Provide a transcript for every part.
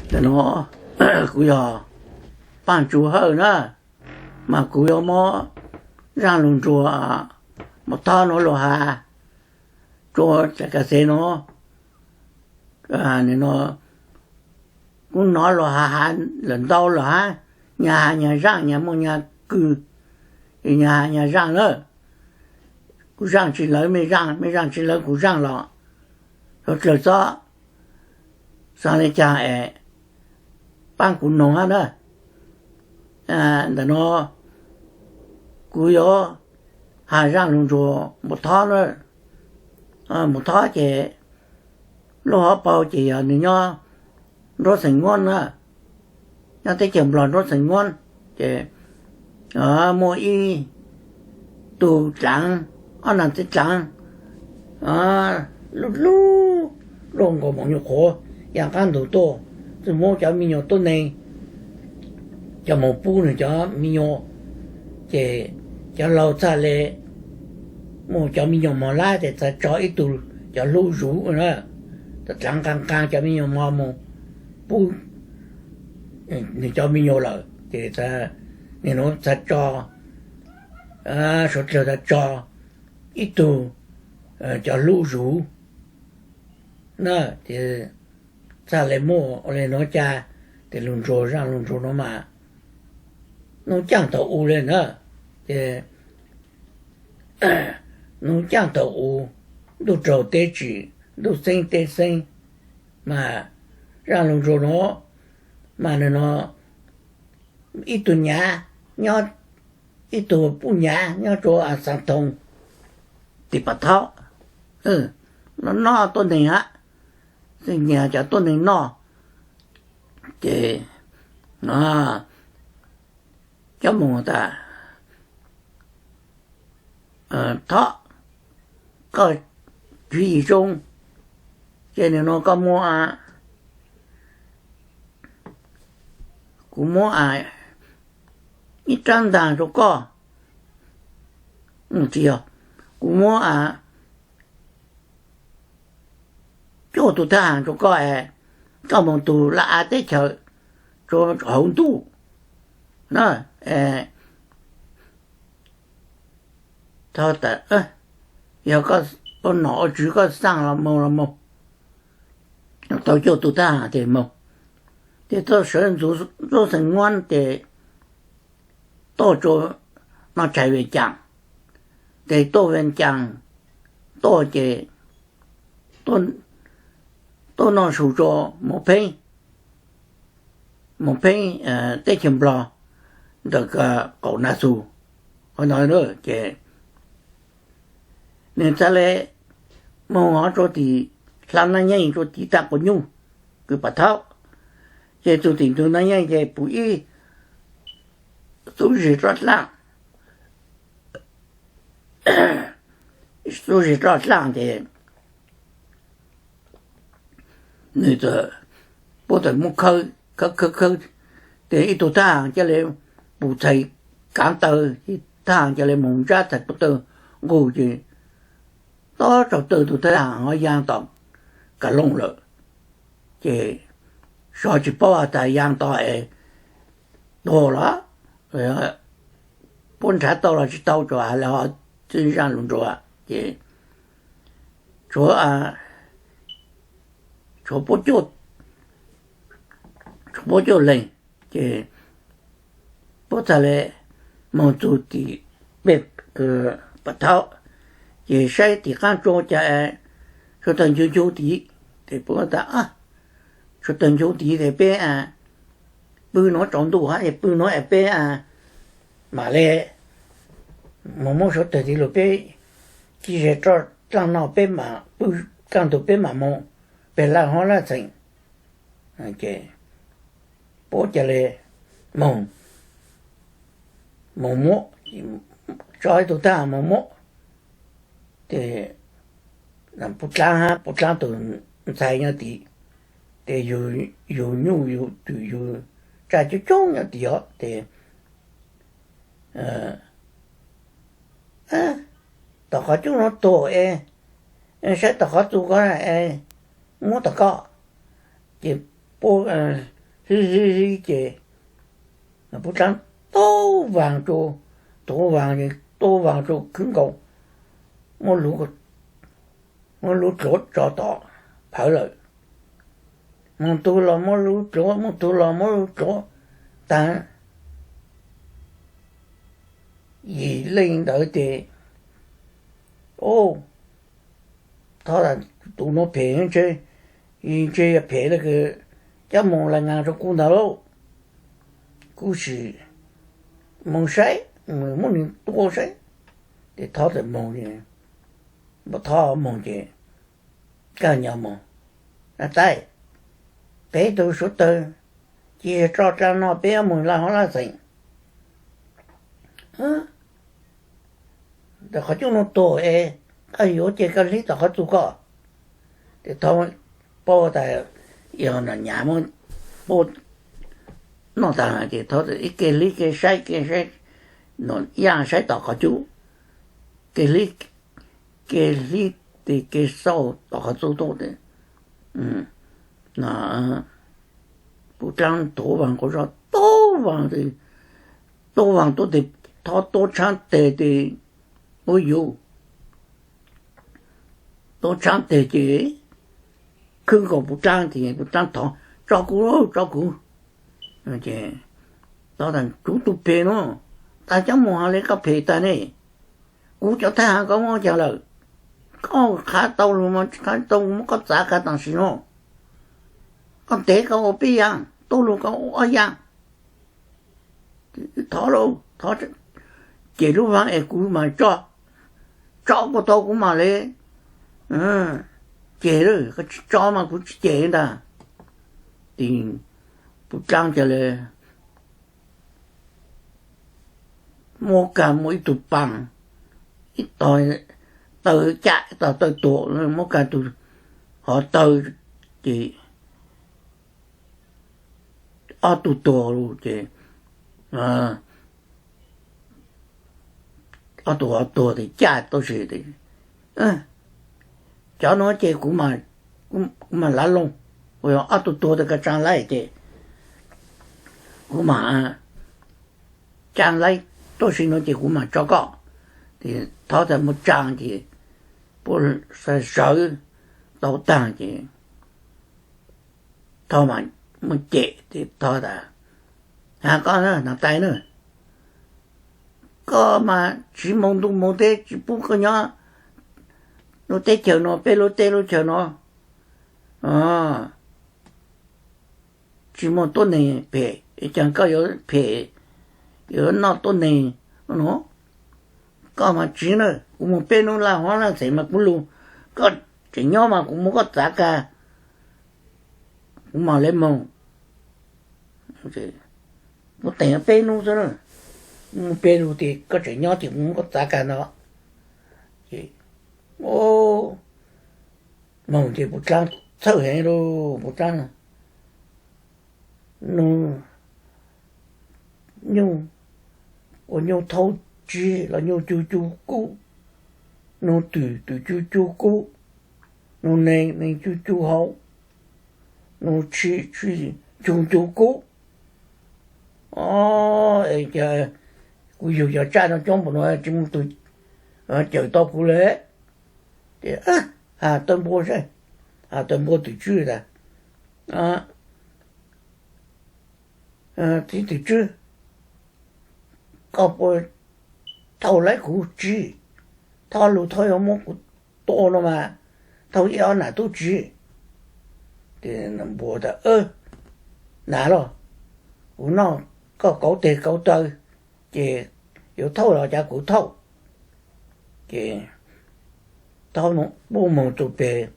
Ntawm no kuv yog Paaj Tsu Hawj na, mas kuv yuav muab zaaj lug nrug Npus Thob nuav lug has rua tsav kas xev nuav. Kuv nov lug has has lawm ntau lawm hab, nyag has nyag zaaj, nyag muaj nyag kws, nyag has nyag zaaj na. Kuv zaaj tsi lawv mej zaaj, mej zaaj tsi lawv kuv zaaj los, suav dlawg txhob xaav le caag es paab kuv noog hab na. Ntawm no kuv yuav has zaaj lug nrug Npus Thob na. Npus Thob ces lub hauv paug ces yog nwg nyob nruab xeem Nguab na, nyob teb chaws Nplog nruab xeem Nguab. Ces muaj ib tug dlaav, ob nag txiv dlaav lub lub luaj nkaus moos nyuam qhuav, yaa qaab ntug tuaj, txawm muab cov me nyuam tuab neeg coj moog pub nwg cov me nyuam. Ces cov laug txhaj le muab cov me nyuam mog lab tes txhad tso ib tug cov hlub zuv na, dlaav nqaa nqaa cov me nyuam mog moog pub nwg cov me nyuam lawm ces nwg nuav txhad tso, suav dlawg txhad tso ib tug cov hlub zuv na. Ces txhaj le muaj ua le nuav ca, tes lug nrug zaaj lug nrug nuav mas nub caaj taug u le na. Ces nub caaj taug u, ntuj raug teb tsim, ntuj xeeb teb xeeb, mas zaaj lug nrug nuav mas nwg nuav ib tug nyav nyob, ib tug puj nyav nyob rua Xav Thoo tim Pas Thaub, noj tuab neeg hab, nyiag cov tuab neeg noj. Ces coj moog tas, Thob, koj tswv yim zoo, ces nwg nuav koj muab, kuv muab ib raab ntaag rua koj, tsi yog, kuv muab cuaj tug thab ham rua koj es koj moog tug laj av teb chaws rua hauv ntuj na. Yog koj ua nom ua tswv koj xaaj los moog los moog. Tau cuaj tug thab ham tes moog, tes tuaj sawv ntxuv Nruab Xeem Nguab tes tuaj rua Noj Tshais Vees Caam, tes tuaj Vees Caam tuaj ces tuaj noj su rua Moos Pheeb, Moos Pheeb teb chaws Nplog ntawm Qaum Nas Xus. Qhov no ces nwg txhad le moog hov rua tim Hla Nab Yeej rua tim Taaj Quas Nyuj kws Pas Thaub, ces txug tim ntug Nab Yeej ces pum ib xub zig roj dlaaj, xub zig roj dlaaj ces nwg puab tawm muab khawb khawb khawb khawb, tes ib tug thab ham ca le pum txhais kaav taw, thab ham ca le moog ntsab txhais puab taw nqug ces tob tsaug taw tug thab ham ho yaa tom kav looj lawm. Ces sov tsi paub has tas yaa tom es tuag los puab nrhav tau los tsi tau, tsuas has le ho txwj zaaj lug nrua ces tshuav, tshuav puab, tshuav puab cuaj leeg, ces puab txhad le moog txug tim peb Pas Thaub, ces saib tim qaab tsua cas suav tawg ncu ncu tid, tes puab tas suav tawg ncu tid tes peb pw nuav tsaus ntuj hab, pw nuav es peb mam le moog muab suav tawg tid lug peb ci ze roj dlaaj noj, peb mam pw, kaj ntug peb mam moog peg laj hov laj txheem. Ces puab ca le moog, moog muab, tso ib tug thab ham moog muab, ces puab dlaab hab puab dlaab tug ntxhais nyob tid, ces yug nyuj yug twm yug tsaj coob coob nyob tid os, ces tom qhov cub nuav tuag es saib tom qhov txu ko es muab tom koj, ces puab hlib hlib hlib ces Pub Dlaab tuav vaas rau, tuav vaas, tuav vaas rau khwb nkaus, muab, muab lub dluav tso tom phawv lawm. Mus tug los muab lub dluav, mus tug los muab lub dluav taag. Yim leej ntawd ces, o, thov tas tus nuav phem ntshe, ntshe yog phem le kws coj moog lais nqaa rua kuv ntag lauj. Kuv sim moog saib, muab nwg tua saib. Ces thov tas moog, thov moog ces kaj nyo moog, Nas Tais, peb tug suav tawg, cia tso dlaab no peb moog laj hov laj xeem. Ntawm qhov cub nuav tuag es koj yuav ces koj hlib tom qhov txug koj. Ces thov paub tas yog nom nyav muab paub noj taag ces thov ib ke hlib ke saib, ke saib, nom yaaj saib tom qhov cub, ke hlib, ke hlib tes ke xauj tom qhov txug tuaj tes, no, Pub Dlaab tuav vaas quas zog, tuav vaas, tuav vaas tuaj tes thov tuav tshaab teg tes, ua yuv, tuav tshaab teg ces khwb nkaus Pub Dlaab tes Pub Dlaab thov, Tso kuv, tso kuv. Ces thov tas, Kuv tug phem nuav, tas coob moog hab le koj phem tag ne. Kuv cov thaij hab koj muab ua caag lawm? Koj qha tau lug mas qha tau, muab koj txav kag tam sim nuav. Koj ntev koj ua peb yaam, tuab lug koj ua ob yaam. Thov lauj, thov cem lub vaag es kuv mam tso, tso kuas tau kuv mam le cem, koj tsi tso mas kuv tsi cem ntag. Ces Pub Dlaab ca le muab kag muaj ib tug paas, ib tog taw caj, ib tog taw tuag, muab kag tug hov taw, ces ob tug tuag lug ces ob tug hov tuag tes caj tau si, cov nuav ces kuv, kuv mam lav loog, kuv yog ob tug tuag tes koj tsaa laib ces kuv mam tsaa laib, tau si nuav ces kuv mam tso koj. Ces thov tas muab tsaa ces puab sawv tau taag ces thov mam muab cem ces thov tas, Has koj na Nas Tais na, koj mas tsi moog ntuj moog teb, tsi pub koj nyob lub teb chaws nuav, peb lub teb lub chaws nuav, tsi muaj tuab neeg phem, caag koj yuav phem, yuav noj tuab neeg nuav. Koj mas tsi na, kuv moog peb nub laj hov laj xeem mas kuv lug, koj tseem nyob mas kuv muab koj txav kag, kuv mam le moog. Kuv teem peb nub xwb na, moog peb nub tes koj tseem nyob ces kuv muab koj txav kag no. Ces moog ces Pub Dlaab txhawj heev lauj, Pub Dlaab nug, nyuj, ua nyuj thaub tsib los nyuj cug cug kub, nug twm, twm cug cug kub, nug neeg, neeg cug cug hau, nug tshis, tshis cug cug kub. O, kuv yug cov tsaj no coob npaum no tsi muaj tug cawm tau kuv le. Ces has tawg npua saib, has tawg npua twm tswb tas, Txiv twm tswb, koj puas thauj laib kuv? Tsi thauj lug, thauj yuav muab kuv tua no mas thauj ib ob nam tub tsi. Ces npua tas, Nam los, kuv noj koj kauv teg kauv taw, ces yuav thauj los cav kuv thauj. Ces thauj puab moog txug peg,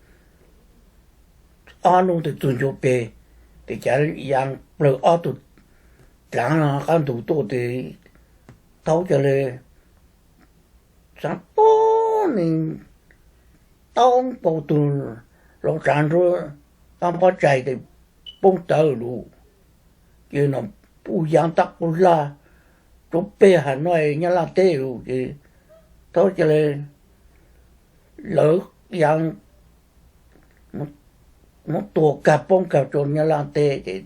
ob nub tes txug ncua peg, tes cav yaa plawg ob tug dlaav no qab ntug tuaj tes thauj ca le xaav poob neeg, toob npaum tug laug tsav nruab, toob pob tsaig tes poob tawv lug. Ces no puj yaav tab quj lag, rua peg Has Nois Nyab Laj teb lug ces thauj ca le lawv yaav muab tua kag poob kag rua Nyab Laj teb ces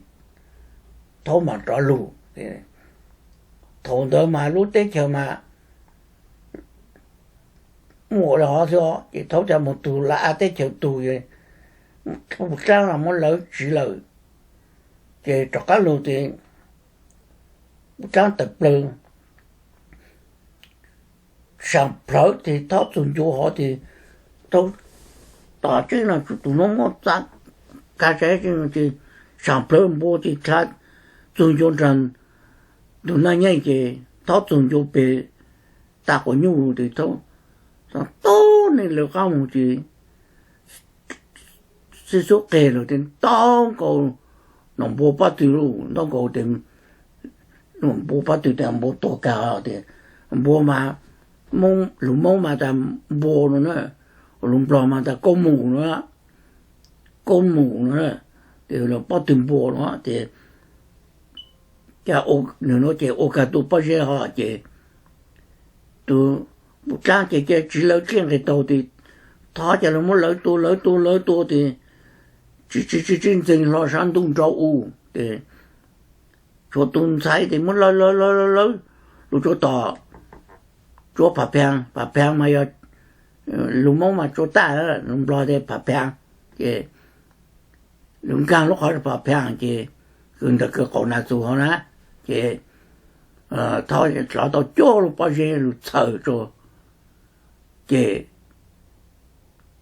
Thaub mam rov lug. Thaum ntawd mas lub teb chaws mas muaj ua li hov xwb os, ces Thaub coj mus tug lawv av teb chaws tug, Pub Dlaab los muab lawv tsiv lawm, ces rov qab lug ces Pub Dlaab tawm plawg saam plawv ces Thaub txug ncua hov ces Thaub tom tseeb no tus nuav muab txav kag saib tseeb ces saam plawv npua ces dlha txug ncua nraag ntug Naj Nyeej ces Thaub txug ncua peg tag quas nyuj ces Thaub tub neeg lawv qaab moog ces sib xub qeg lug ces ntaub nkaus npua pob tw, ntaub nkaus npua pob tw tes npua tuag kag tias npua mas, lug Moob mas tas npua no na, lug Nplog mas tas kaub mus no, kaub mus no, ces pob tw npua no ces nws nuav ces ua kag tug pob zeb hov ces tus Pub Dlaab ces cia tsiv lawv dlej nqes taug tes Thaub cia li muab lawv tua lawv tua lawv tua tes tsi tsi tsi tsi ntxeeg hlo sab ntuj nrau u ces tshuav tus ntxhais tes muab lawv lawv lawv lawv lug tsua tom tsua Pham Phaab, Pham Phaab mas yog lug Moob mas tsua taj, lug Nplog tes Pham Phaab ces lug nkaag lub qhov Pham Phaab ces kws ntawm kws qaum nas txug hov na ces Thaub hlawv tau cuaj lub pob zeb lug txhawm tsua ces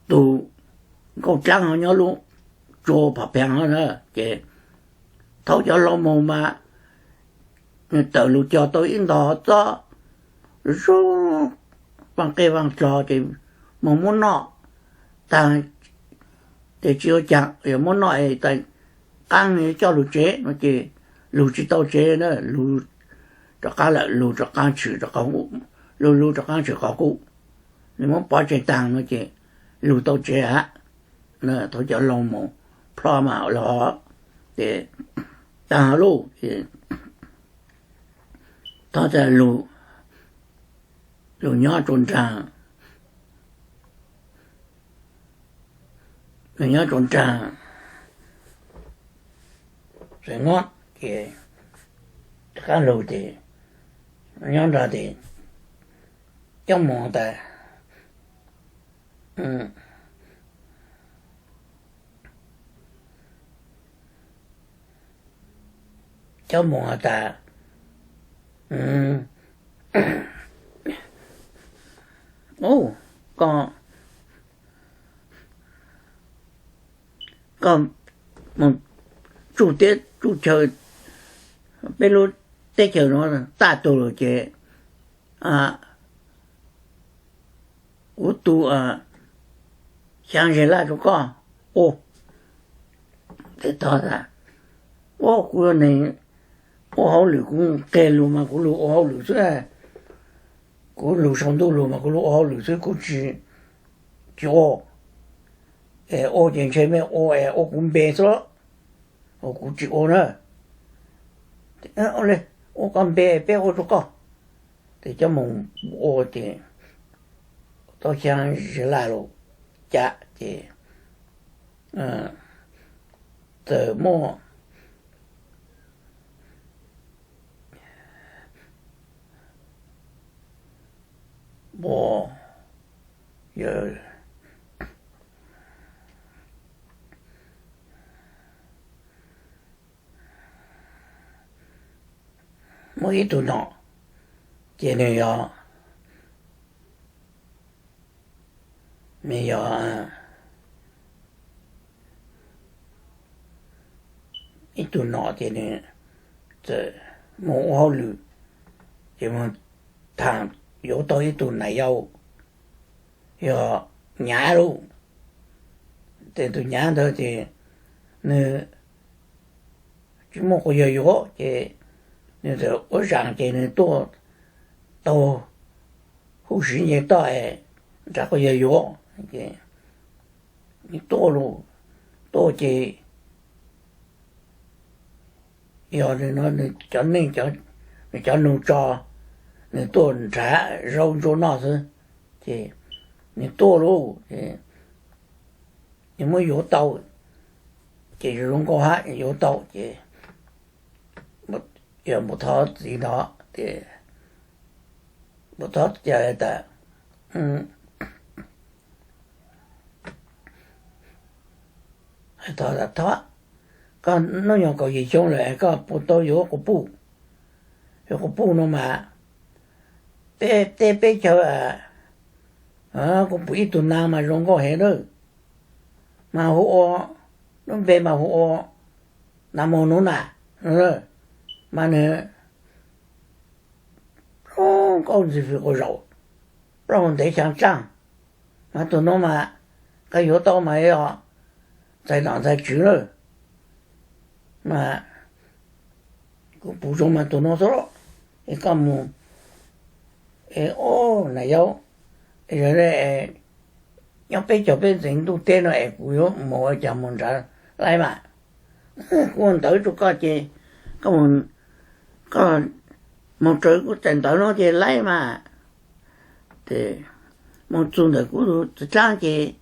tus Nkauj Dlaab ho nyob lub tsua Pham Phaab hov na ces Thaub cov laug moog mas tawm lug cog tau ib ntog txob zoo vaaj qej vaaj dlog ces moog muab noj taag ces tsi ua caag yog muab noj es tas qaab coj lug tsev no ces lug tsi tau tsev na, lug rov qaab lawm, lug rov qaab tshwm, lug lug rov qaab tshwm qhov qub, nws muab pov tseg taag no ces lug tau tsev hab. Thaub cov laug moog plhov mas lug ces taag lug ces Thaub tas lug nyob tsua nraag, lug nyob tsua nraag Xeev Muab ces rov qaab lug ces nyob nrag tes Cob Moos tas, Cob Moos has tas, koj, koj moog tsuj teb tsuj chaw, peb lub teb chaws nuav taj tug lawm ces kuv tu xyaa zes laj rua koj ua. Tes tog tas, ua kuv yog neeg ua hauj lwm, kuv qeg lug mas kuv lug ua hauj lwm xwb, kuv lug sau ntuj lug mas kuv lug ua hauj lwm xwb, kuv tsi, tsi ua. Es ua ces ntshe mej ua es ua kuv npe xwb, ua kuv tsi ua na. Ua koj npe peb ua rua koj. Tes Cob Moos ua ces tau xyaa zes laj lug ca ces txawm muaj, muaj, muaj ib tug nom ces nws yog, nws yog ib tug nom ces nws txawm moog ua hauj lwm ces moog thaam yuav tau ib tug nam yau yog nyav lauj. Tes tus nyav ntawd ces nws tsis muaj quas yawg yuav ces nws txawm ua zaam ces nws tuaj taug huj siv nce toj es nrhav quas yawg yuav. Nws tuaj lauj, tuaj ces yog nws cov neej, nws cov nug tso, nws tuaj nrhav zaub ntsuab noj xwb. Ces nws tuaj lauj, nws muab yuav tau, ces zoo nkauj hab yuav tau ces yog Npau Thoj txiv no, ces Npau Thoj ca tas, Thoj, koj hnub nyoog kaum yim xyoo lawm koj puas tau yuav quas puj? Yuav quas puj no mas peb teb peb chaw, kuv pum ib tug nas mas zoo nkauj heev lawm, mas hu ua, lub npe mas hu ua Nas Moog Nub na, mas nws zoo nkauj ntxim fwm quas zaum, plaub hau ntev xyaa dlaaj, mas tus no mas koj yuav tau mas yog ntxhais nom ntxhais tswv lawm. Mas kuv pum zoo mas tus no xwb, es koj mus, es, Nas Yau, yog nyob peb caug peb ntxeev ntuj teb no es kuv yuav mus ua cas mus nrad laib mas. Kuv ua ntawv rau koj ces koj, koj mus raws kuv txais ntawv no ces laib mas. Ces mus txug ntawm kuv txiv dlaab ces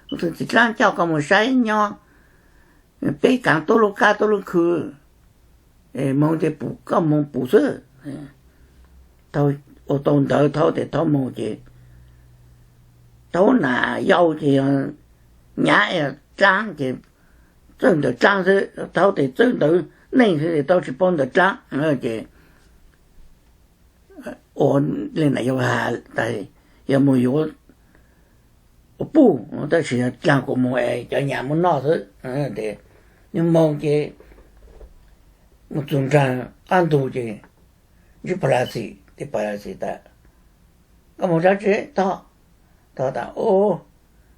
kuv txiv dlaab coj koj mus saib nyob peb kaav tuab lub kab tuab lub khw, moog ces pum, koj moog pum xwb. Thaub ua tau ntawv, thaub tes thaub moog ces thaub Nas Yau ces yog nyav dlaab ces txawj ntawv dlaab xwb, thaub tes txawj ntawv neej xwb es thaub tsis paub ntawv dlaab ces ua le Nas Yau has tas yog mus yuav quas puj tab sis yog dlaag kuas moog es cov nyam muab noj xwb. Ces nws moog ces mus txug nraag qaab ntug ces ntsib Pha La Xis, ces Pha La Xis tas, koj moog dlaab tsi Thoj? Thoj tas,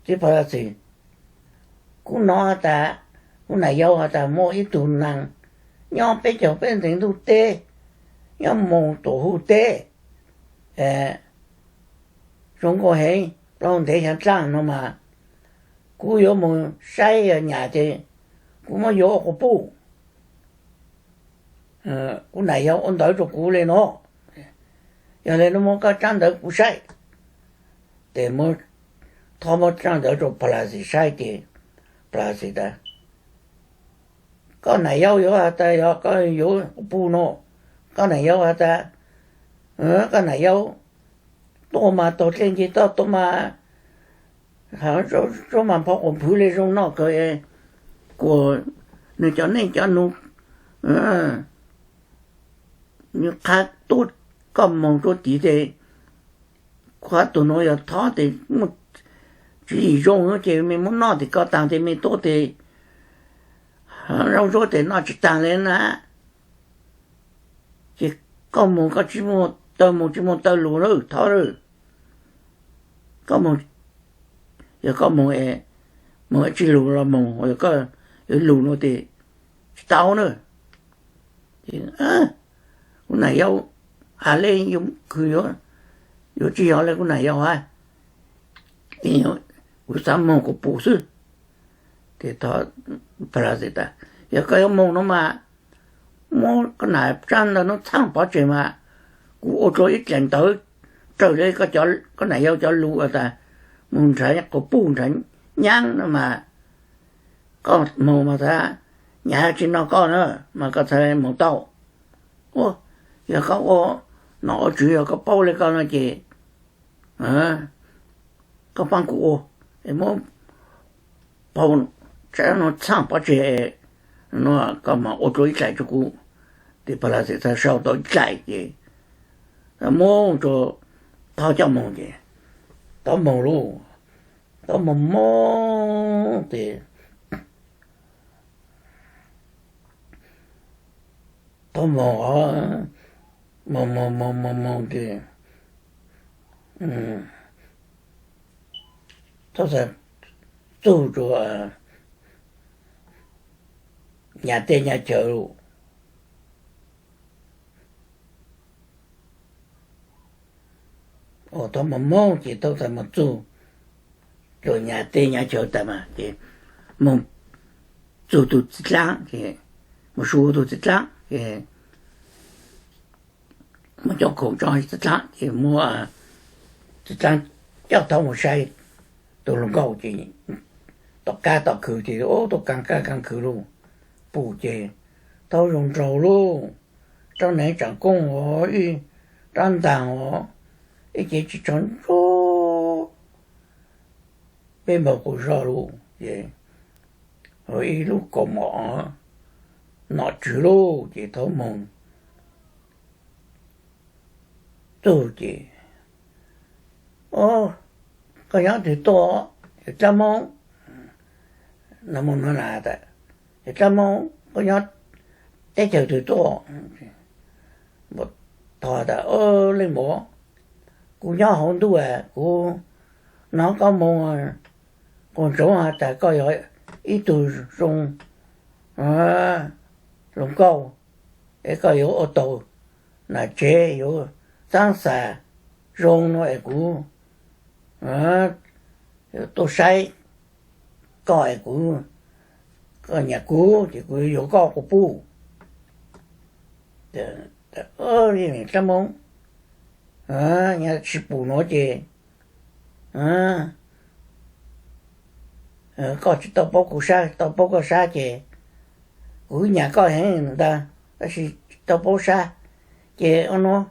txiv Pha La Xis, kuv nov has tas, kuv Nas Yau has tas muaj ib tug naag nyob peb caug peb ntxeev ntuj teb, nyob moog tuam huv teb, zoo nkauj heev, plaub hau ntev xyaa dlaaj no mas kuv yuav moog saib yog nyam ces kuv muab yuav ua quas puj. Kuv Nas Yau ua ntawv rau kuv le no, yog le nuav muab koj tsaab ntawv kuv saib. Ces Thoj muab tsaab ntawv rau Pha La Xis saib ces Pha La Xis tas, koj Nas Yau yuav has tas yog koj yuav quas puj no, koj Nas Yau has tas, koj Nas Yau tuaj mas taug dlej nce toj tuaj mas, tsuab mas phov quas phwv le zoo noj kawg, kuas nws cov neej cov nub, nws qha tuaj, koj moog rua tid ces, kuv tug nuav yog Thoj tes muaj tswv yim zoo ces mej muab noj tes koj taag tes mej tuab tes zoo ntsuab tes noj tsis taag le na. Ces koj moog koj tsi muaj taw moog tsi muaj taw lug na Thoj na. Koj moog, yog koj moog, moog tsi lug los moog, yog koj yuav lug nuav tes tsis tau na. Kuv Nas Yau has le yuav khwv, yuav tsi yog le kuv Nas Yau has, kuv xaav moog kuv pum xwb. Ces Pha La Xis tas, yog koj yuav moog no mas muab koj nam tsaab ntawv nuav txhaaj pov tseg mas kuv ua dlua ib dlaim ntawv raws le koj Nas Yau cov lug tas moog nrhav quas puj nrhav nyaab no mas koj moog mas txhad nyav tsi noj koj na mas koj txhad moog tau. Yog koj ua nom ua tswv yog koj paub le koj no ces koj paab kuv ua, es muab phau tsaab no txhaaj pov tseg, no koj mas ua dlua ib dlaim rua kuv. Ces Pha La Xis txhad sau tau ib dlaim ces muab rua Thoj coj moog ces Thoj moog lauj, Thoj moog moog ces Thoj moog, moog moog moog moog moog ces Thoj txhad txug rua nyas tej nyas chaw lauj. Thoj moog moog ces Thoj txhad moog txug rua nyas tej nyas chaw tas mas ces moog txug tug txiv dlaab ces moog su tug txiv dlaab ces muab cov khoom tso txiv dlaab ces muab txiv dlaab coj Thoj moog saib tug hluas nkauj ces tom kab tom khw ces ua tug kaaj kab kaaj khw lauj. Pum ces Thoj zoo nraug lauj, rab neev tsaam koob os, ib rab ntaag os, ib cev tsi tsho ntsug peb npaug quas zog lug ces ua ib lub kaus mom nom tswv lug ces thaub moog txug ces, Koj nyob twg tuaj? Dlaab Moob. Dlaab Moob, koj nyob teb chaws twg tuaj? Thov tas, Leej Npaum, kuv nyob hauv ntuj, kuv nov koj moog quas ntsoov has tas koj yog ib tug zoo hluas nkauj es koj yuav ua tau nam tsev, yuav xaab xas zoo no es kuv tuaj saib koj es kuv, koj nyam kuv ces kuv yuav koj quas puj. Dlaab Moob, nyam tsi pum nuav ces koj tsi tau paub kuv sab, tau paub koj sab ces kuv nyam koj heev ntag, tab sis tsi tau paub sab. Ces ua nuav,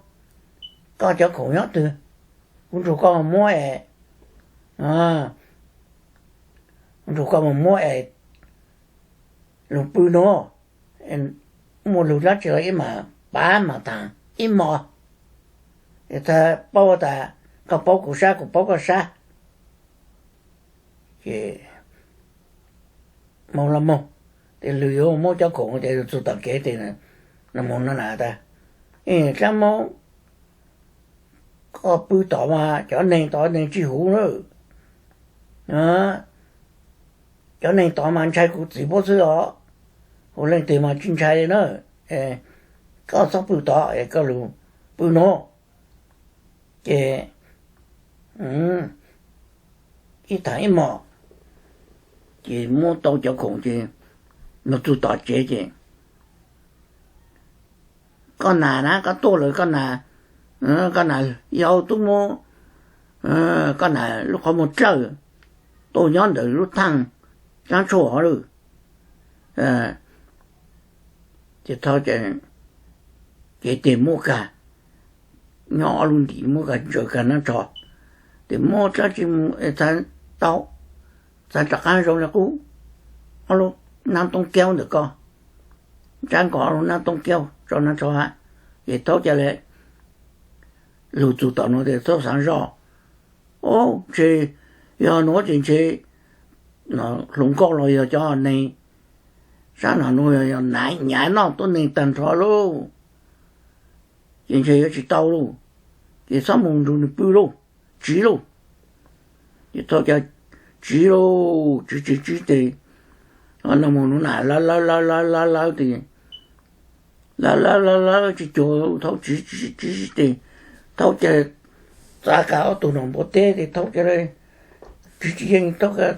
koj cov khoom nyob twg, kuv nrug koj muab es, nrug koj mus muab es lug pw nuav, muaj lug dlaab tsi los ib mam pav mam taag ib mos, es txhad paub tas koj paub kuv sab kuv paub koj sab. Ces moog los moog, tes lug yuav muab cov khoom ces txug tom kev tes Dlaab Moob no na tas, Dlaab Moob, koj pw tom mas cov neeg tod neeg tsi huv na, cov neeg tod mas ntshai kuv txiv puab xwb os, huv leej twg mas tsi ntshai li na, koj txhob pw tod es koj lug pw nuav. Ces ib taag ib mos, ces muab tau cov khoom ces lug txug tom tsev ces, Koj nam na, koj tuaj lawm koj nam, koj nam yau tub muab, koj nam lub qhov muag dlawj tuaj nyob ntawm lub thaaj caab tshuaj lawm. Ces thaub ces tes muab kag, nyob ob lub ntim muab kag ntsaws kag nab tsho, tes muab dlaab tsi mus txhad tau, txhad rov qaab zoo le qub, ob lub nab toob kiaub ntawm koj, ntsab nkaus ob lub nab toob kiaub tso nab tsho hab. Ces thaub ca le lug txug tom nuav tes thaub xaav zoj, Ob, ntshe yog nuav ces ntshe hluas nkauj los yog cov neeg sab no nuav yog nyav noj tuab neeg taag nrho lauj, ces ntshe yuav tsi tau lauj, ces txhob mus nrug nws pw lauj, tsiv lauj. Ces thaub ca tsiv lauj, tsiv tsiv tsiv tes, Dlaab Moob nuav nam lawv lawv lawv lawv lawv tes, lawv lawv lawv lawv tsi cuag, thaub tsiv tsiv tsiv tes, thaub ca txav kag ob tug nom npua teb tes thaub ca le tsiv tsi yeej, thaub ca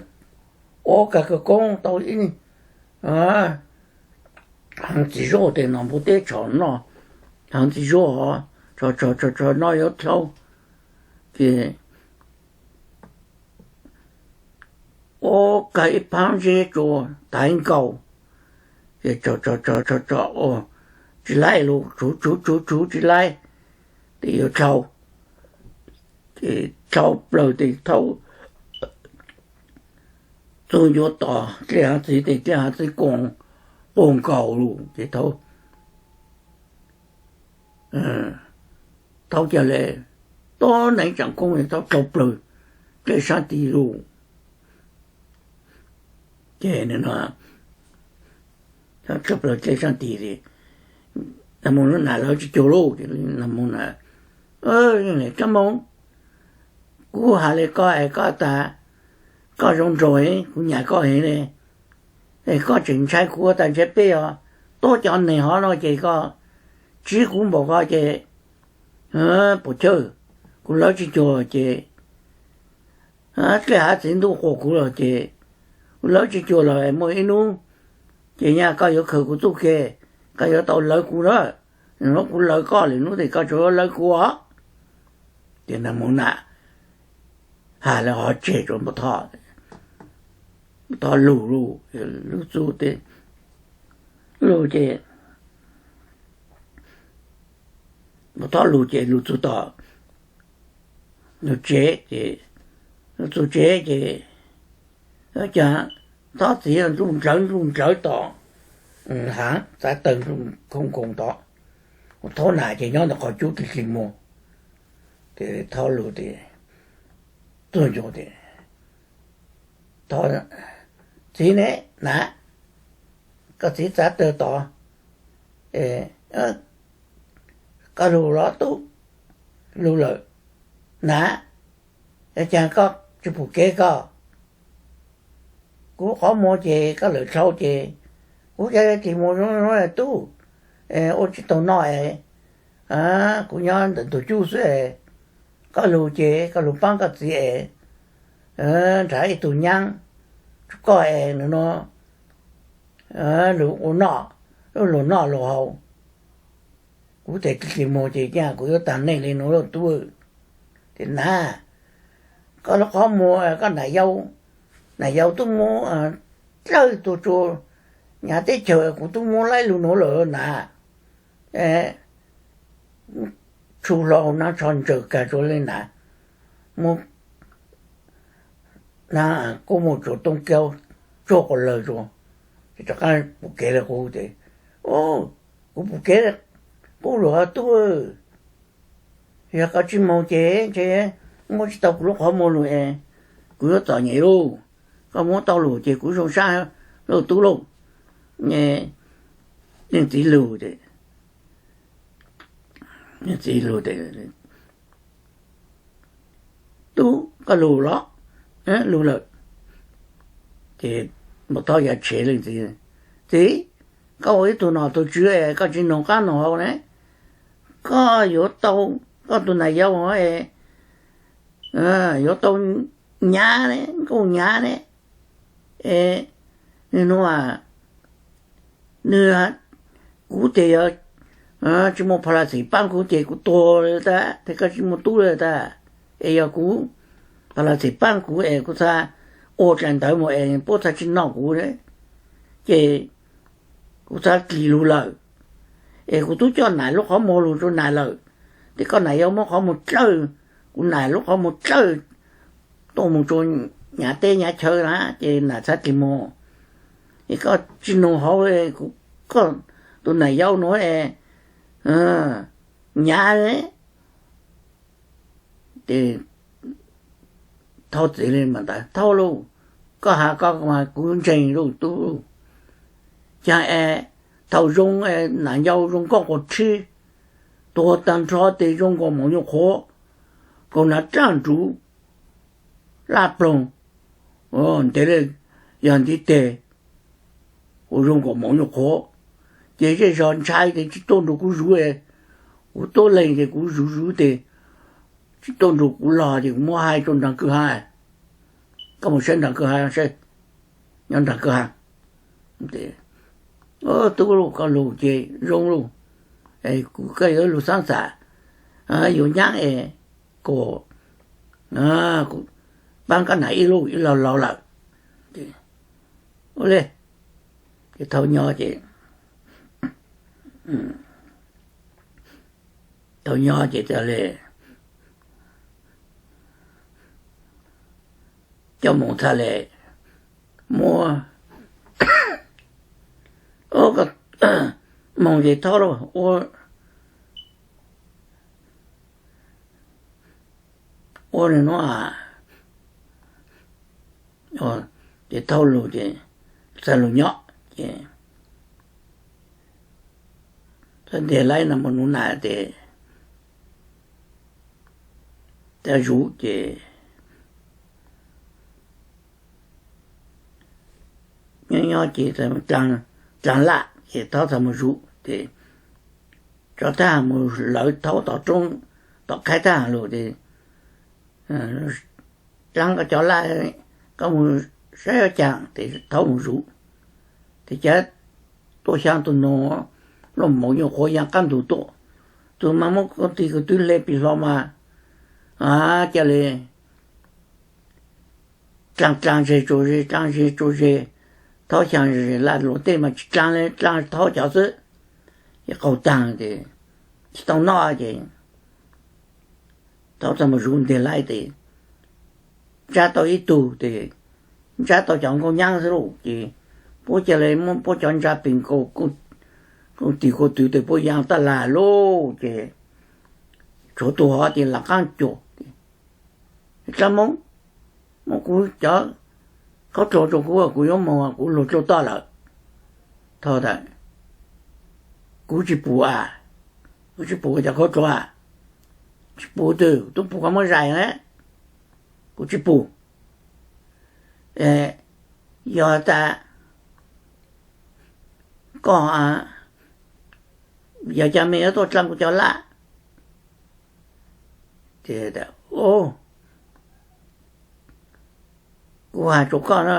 ua kag kawg koob tau ib haav txiv zuj tes nom npua teb tshom noj, haav txiv zuj tshom tshom tshom noj yuav dlhau, ces ua kag ib phaab zeb tsua taiv nkaus, ces tshom tshom tshom tshom tshom, tsi laib lug, tsuv tsuv tsuv tsuv tsi laib, tes yuav dlhau, ces dlhau plawg tes thaub txug yuav tom dlej haav txiv tes dlej haav txiv quas nkaus lug ces thaub thaub ca le tuab neeg tsaam koob thaub dlhau plawg dlej saab tis lug. Ces dlhau plawg dlej saab tis, Dlaab Moob nuav nam lawv tsi cuag lauj, Dlaab Moob nam, Dlaab Moob, kuv has le koj es koj tas koj zoo nraug, kuv nyam koj heev le, es koj tseem ntshai kuv tas ntshai peb os, tuab cov neeg hov no ces koj tsiv kuv npaum ko ces puas chawj, kuv lawv tsi cuag ces dlej haav txiv ntuj quas kuv lawm ces kuv lawv tsi cuag lawm, muaj ib nub ces nyaj koj yuav khaws kuv txuj ke, koj yuav tau lawv kuv na, hnub kuv lawv koj lwm hnub tes koj tsuas yuav lawv kuv os. Ces Dlaab Moob nam has le hov tseg rua Npauj Thoj, Npauj Thoj lug lug, lug txug tes, lug ces Thoj lug ces lug txug tom lug tsev ces, lug txug tsev ces, cas Thoj txiv ntsug ntlawv ntsug ntlawv tom hav txav taw ntsug khoov nkoos tod, ua thaub nas ces nyob ntawm qhov cub tig tig muag. Ces Thoj lug tes tuag ncuav tes, Thoj, txiv ne, na, koj txiv txav taw tod, koj lug los tub? Lug lawm. Na, cas koj tsis pum kev koj? Kuv qhov muag ces koj lawm dlhau ces kuv ca tig muag zoo tub, ua tsis tau noj es, kuv nyob ntawm ntug cub xwb es, koj lug ces koj lug paab koj txiv es, nrhav ib tug nyaab rua koj es nws no lug ua noj, lug noj lug haus. Kuv tes tig tig muag ces yog kuv yuav taag neej le nuav lauj tub. Tes na, koj lub qhov muag, koj nam yau, nam yau tub muab dlawb tuag rua nyav teb chaws, kuv tub muab laib lug nuav lawm na. Tshu hlo hauv nab tsho ntsaws kag rua le na, muab nab kuj muaj tsuas toob kab tsuag quas lawg rua, ces rov qaab pum kev le qub tes, kuv pum kev qub lug tub, yog koj tsis moog ces ntshe muab tsis tau kuv lub qhov muag lug es kuv yuav txom nyem lauj. Koj muab tau lug ces kuv zoo sab lauj tub lauj. Leej txiv lug, leej txiv lug tes, tub, koj lug los? Lug lawm. Ces Npau Thoj ya tshev leej txiv, txiv, koj ua ib tug nom tug tswv es koj tsis noog qab noog hau ne, koj yuav tau koj tug nam yau es yuav tau nyav ne, nkauj nyav ne, es nwg nuav nwg, kuv tes yog tsis muaj phas las xim paab kuv ces kuv tuag le tas, tes koj tsis muaj tub le tas, es yog kuv, phas las xim paab kuv es kuv txhad ua dlaim ntawv mus es puab txhad tsis noj kuv, ces kuv txhad dlig lug lawm, es kuv tub coj nam lub qhov muag lug rua nam lawm, tes koj nam yau muab qhov muag dlawb, kuv nam lub qhov muag dlawb tuaj mus rua nyav teb nyav chaw na, ces nam txhad dlig muag. Es koj tsis noog hau, koj tus nam yau nuav nyav. Ces Thauj txiv le mas ntawd, Thauj lauj, koj has koj mas kuv ntseeg lauj tub. Caag es thaum zoo nam yau zoo nkauj quas tshib, tuag taag nrho tes zoo nkaus maum nyuam qhuav, kaus hnav dlaaj nruv, laj ploog, ntev le yog ntiv teg, ua zoo nkaus maum nyuam qhuav. Ces zej zog ntshai tes tsis tuaj nrug kuv zuv, kuv tuab leeg ces kuv zuv zuv tes tsis tuaj nrug kuv log ces kuv muab hais rua nraag kwj ha. Koj mus saib nraag kwj ha saib, nyob nraag kwj ha. Tub lauj, koj lug ces zoo lauj, kuv koj yuav lug xaab xam, yuav nyaab es kom paab koj nam ib lub ib lo laug lawm. Ua le, ces Thauj nyob ces, Thauj nyob ces tas le, coj mus txhad le, muab, moog ces Thauj lauj, ua nwg nuav, ces Thauj lug ces txhad lug nyob ces txhad ntiag laib no mus nuv nam tes txhad zuv ces nyob nyob ces dlaag laj ces Thauj txhad mus zuv ces tso thab ham mus lawv Thauj tom roob, tom qhaib thab ham lug tes dlaab koj cov laj, koj mus saib ob caag tes Thauj mus zuv. Tes cav tuaj xyaa tug noog luaj maum nyuam qhuav yaa qaab ntug tuaj, tug mas muab koj tig koj twb hle pim hlo mas, ca le dlaag dlaag zeg tsuas zeg dlaag zeg tsuas zeg, Thauj xyaa zeg laj luas tej mas tsis dlaag le dlaag Thauj cov xwb. Ces qaug taag tes tsis tau noj ces thaub txaj muag zuv ntiag laib tes ntsab tau ib tug tes ntsab tau cov nkauj nyab xwb lauj. Ces puab ca le muab puab cov ntsa pes nkaus, kuj tis kuj twv tes puab yaa taj las lauj. Ces tshuav tus hov ces lam qaab cuag, Tsaab Moob, muab kuv cov khaub dluag rua kuv, kuv yuav moog, kuv luag dlua toj lawm. Thaub tas, Kuv tsis pum a, kuv tsis pum koj cov khaub dluag. Tsis pum twg, tub pum koj muab zais na, kuv tsis pum. Yog tas koj, yog cas mej yuav tuaj dlaab kuv cov laj? Kuv has rua koj na,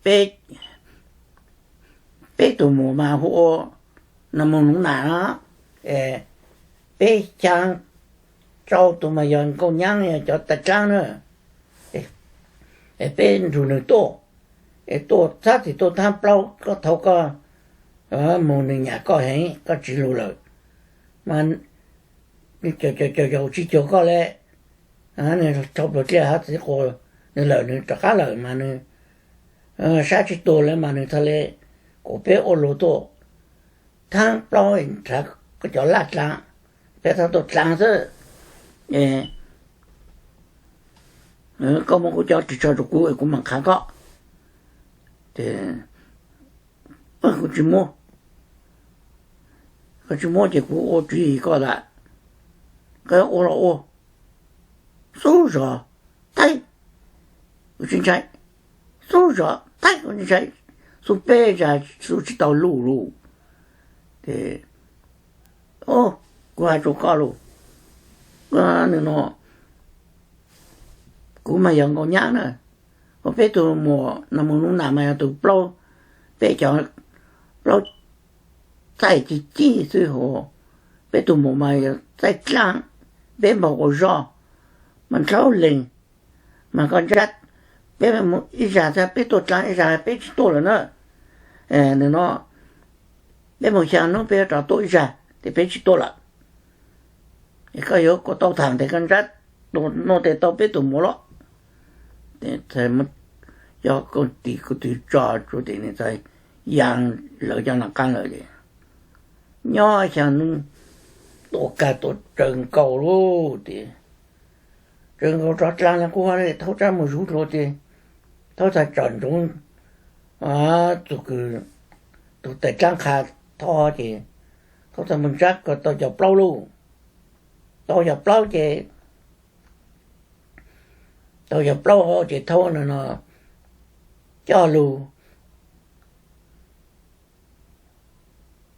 peb tug muam mas hu ua Nas Moog Nub Nam no, peb xyaa rau tug mas yog nkauj nyab, yog cov tag dlaab na. Peb nrug nwg tuaj, es tuaj txhab txim tuaj thaab plaub, koj thaub koj moog nwg nyam koj heev, koj tsiv lug lawm mas nwg caum caum caum tsis cuag koj le. Nwg rho plhuav dlej hab txiv quas nwg lawm, nwg rov qab lawm mas nwg sab tsis tuag le mas nwg txhad le kuas peb ua luag tuaj thaab plaub nrhav koj cov laj dlaab, peb txhad tuaj dlaab xwb. Koj muab kuv cov ris tsho rua kuv es kuv mam qha koj. Kuv tsis muab, koj tsis muab ces kuv ua tswv yim koj lawm. Koj ua los ua, xub zog thaib kuv tsis ntshai, xub zog thaib kuv tsis ntshai, xub peb zag xub tsis tau luj lauj. Kuv has rua koj lauj, nws no, kuv mas yog nkauj nyab na, kuv peb tug muam Nas Moog Nub Nam mas yog tug plaub, peb cov plaub txaij ci ci xwb hos, peb tug muam mas yog txaij dlaab, peb npog quas zog mas nrhaub leeg, mas koj ntsab peb ib zag, peb tuaj dlaab ib zag peb tsis tuaj lawm na. Nws no, peb moog xyaa nub peb yuav rov tuaj ib zag tes peb tsis tuaj lawm. Es koj yuav kuas tau thaam tes koj ntsab tua nuav tes tau peb tug muam los. Cov kwv tij kuv tug tso tsuas tes nws txhad yaa lawv cov naj qaab lawm es nyob xyaa nub tua kag tua tsawv nkaus lauj tes tsawv nkaus rov dlaag le qub, thaub tsaab muag zuv dlua tes thaub txhad tsom ntsoov tug kws, tug tawm dlaab qha thaub ces thaub txhad muag ntsab ko tau cov plaub lauj. Tau cov plaub ces, tau cov plaub ces thaub no no coj lug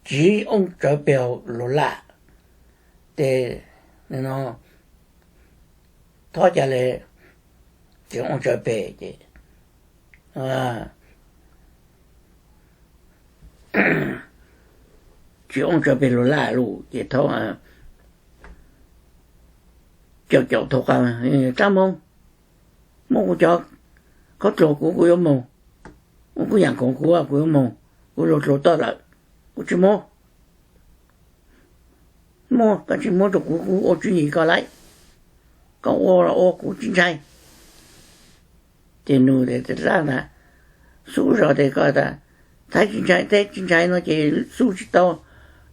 tsiv oob tsawv peg luas laj. Tes no thaub ca le tsiv oob tsawv peg ces, tsiv oob tsawv peg luas laj lauj ces thaub caum caum thaub qab, Tsaab Moog, muab kuv cov khaub dluag kuv, kuv yuav moog, muab kuv yaam khoom kuv, kuv yuav moog, kuv luag dlua toj lawm, kuv tsis muab. Muab, koj tsis muab rua kuv, kuv ua tswv yim koj lauj. Koj ua los ua, kuv tsis ntshai. Ces nug tes, xub zog tes koj tas, thaib tsis ntshai, thaib tsis ntshai no ces xub tsis tau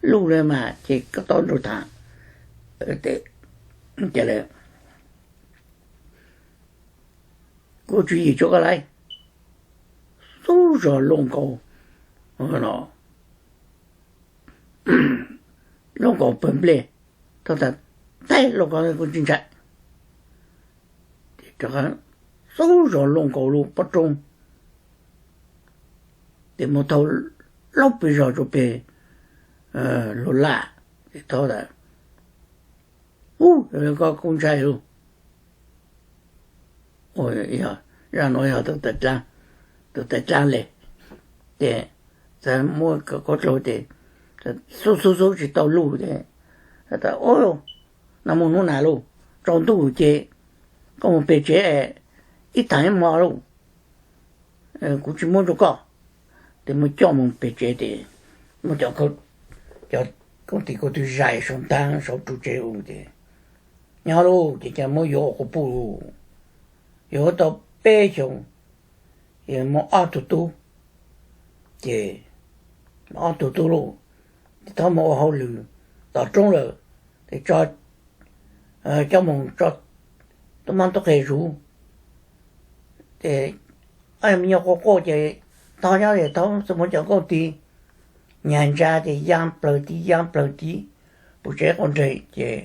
luj le mas ces koj tau nrug thaam. Kuv tswv yim rua koj lauj. Xub zog luaj nkaus, luaj nkaus pawg nplej, thaub tas, thaib luaj nkaus kuv tsis ntshai. Xub zog luaj nkaus lub pob roob, tes muab thaub laub pes zog rua peg luas laj. Thaub tas, ub, koj kuj ntshai lauj. Zaj nuav yog tug tawm dlaab le, tes txawm muab khaub dluag tes xub xub xub tsis tau luj tes, tas, Nas Moog Nub Nam lauj, tsaus ntuj ces koj moog peg tsev ib taag ib hmo lauj, kuv tsis muab rua koj. Tes muab coj moog peg tsev tes muab cov, cov Koob tis kuj twb zais sau ntaab sau ru tsev u ces nyob lauj, ces ca muab yuav ua quas puj lauj. Yuav tau peb xyoos, ces muaj ob tug tub, ces ob tug tub lauj, ces thaub mus ua hauj lwm tom roob lawm, ces tso coj mus tso tub mab tub qhe zuv. Ces ob me nyuam quaj quaj ces thaub nyob ces thaub txawm muab cov nkauj tis nyag ntsa ces yaa plawg tiv yaa plawg tiv puv tsev quas nreg ces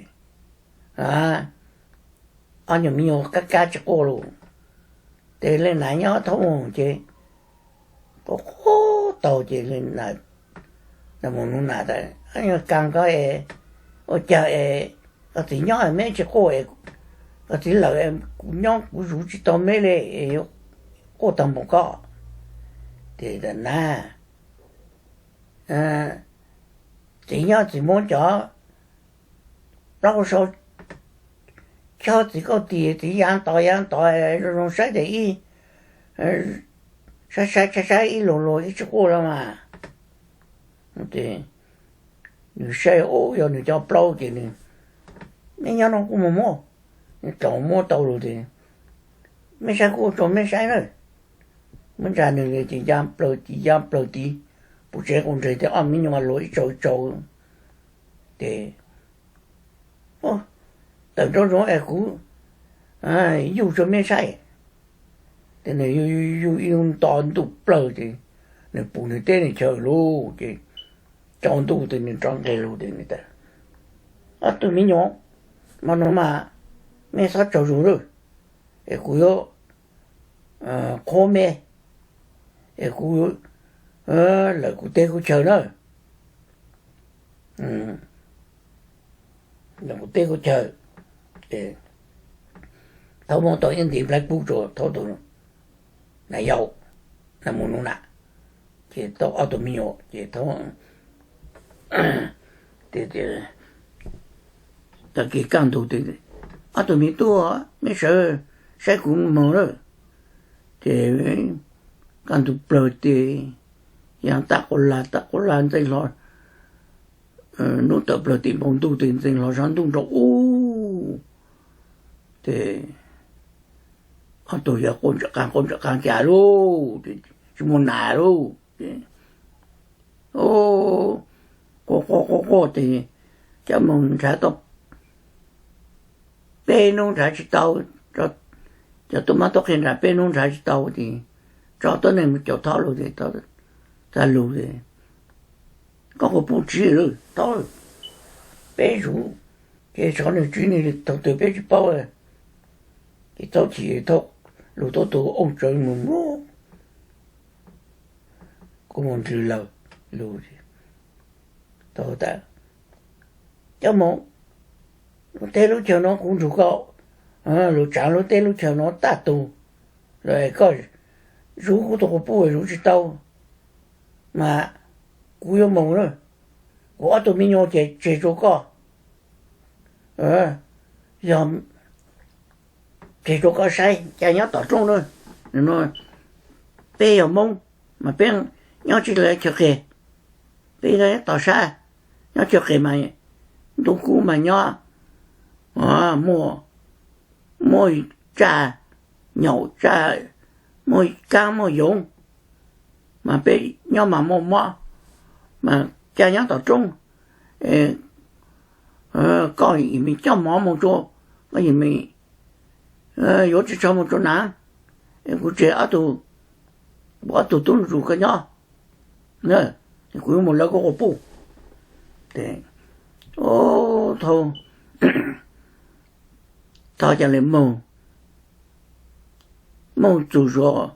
ob nyuag me nyuam kab kab tsis quaj lauj. Ces leej nam nyob thaub mus ces quaj quaj tau ces leej nam mus nug nam tas, Ab, yog kas koj es ua cas es koj txiv nyob es meb tsis quaj es koj txiv lawm es kuv nyob kuv zuv tsis tau meb li es yuav quaj tag npaum koj? Ces nam, txiv nyob txiv muab cov plaub sau chob txiv kauj tis txiv ya tod ya tod zoo zoo saib ces ib saib saib saib saib ib lug lug ib tsis quaj los mas. Nws saib ub yog nws cov plaub ces nws, meb nyob no kuj mus muab, nws tau muab tau lug ces, meb saib kuj ua tsaug meb saib na. Muab ntsa nws li ces ya plawg tiv ya plawg tiv puv tsev quas nreg ces ob me nyuam luag ib tsaus ib tsaus ces tawm nrov zoov es kuv yuj rua meb saib. Ces nws yuj yuj yuj ib nto ntuj plawg ces nws pum nws teb nws chaw lauj ces tsaus ntuj ces nws rov nqes lug ces nws tas, Ob tug me nyuam, hmo no mas meb txhob tsaug zug lawm, es kuv yuav qhuab meb, es kuv lawm kuv teb kuv chaw na. Kuv teb kuv chaw. Thaub muab tau ib ntiv nplhaib kub rua thaub tus nam yau, nam mus nug nam, ces tau ob tug me nyuam ces thaub tag kis kaj ntug, ob tug me tub, meb sawv saib kuv moog lawm. Ces kaj ntug plawg ces ya tag quas lag tag quas lag ntxeev hlo, nub tawm plawg tim npoo ntuj ces ntxeev hlo sab ntuj nrau ub. Ces ob tug yawg quaj ntsawm qaag quaj ntsawm qaag cas lauj, tsis muaj nam lauj. Quaj quaj quaj quaj ces coj moog nrhav tau peb nub nrhav tsis tau, cov tub mab tub qhe nrhav peb nub nrhav tsis tau ces tso tuab neeg mus caum thaub lug ces thaub tas lug es, Koj quas puj tsiv lawm thaub, peb zuv, ces txhob nws tsiv nws thaum twg peb tsis paub. Ces thaub chim thaub lug thaub tug ooj tsawv mus mub, kuv mus nrug lawm lug. Thaub tas, Coj moog, lub teb lub chaw no kuv nrug koj, lug tsaav lub teb lub chaw no tag tug, los koj zuv kuv tug quas puj zuv tsis tau, mas kuv yuav moog lawm. Kuv ob tug me nyuam ces tseg rua koj, yog tseg rua koj saib ca nyob tom roob na. Peb yog Moob mas peb nyob tsi le chaw qis, peb nyob tom sab, nyob chaw qis mas ntuj kub mas nyob, muaj, muaj tsaj nyaum tsaj, muaj kaab muaj yoov, mas peb nyob mas muaj mob, mas ca nyob tom roob. Koj yim me coj mov moog rua, koj yim me yuav tsi tshua moog rua nav, kuv tseg ob tug, kuv ob tug tub zuj koj nyob, kuv yuav moog lawv koj quas puj. Thaub, thaub ca le moog, moog txug zos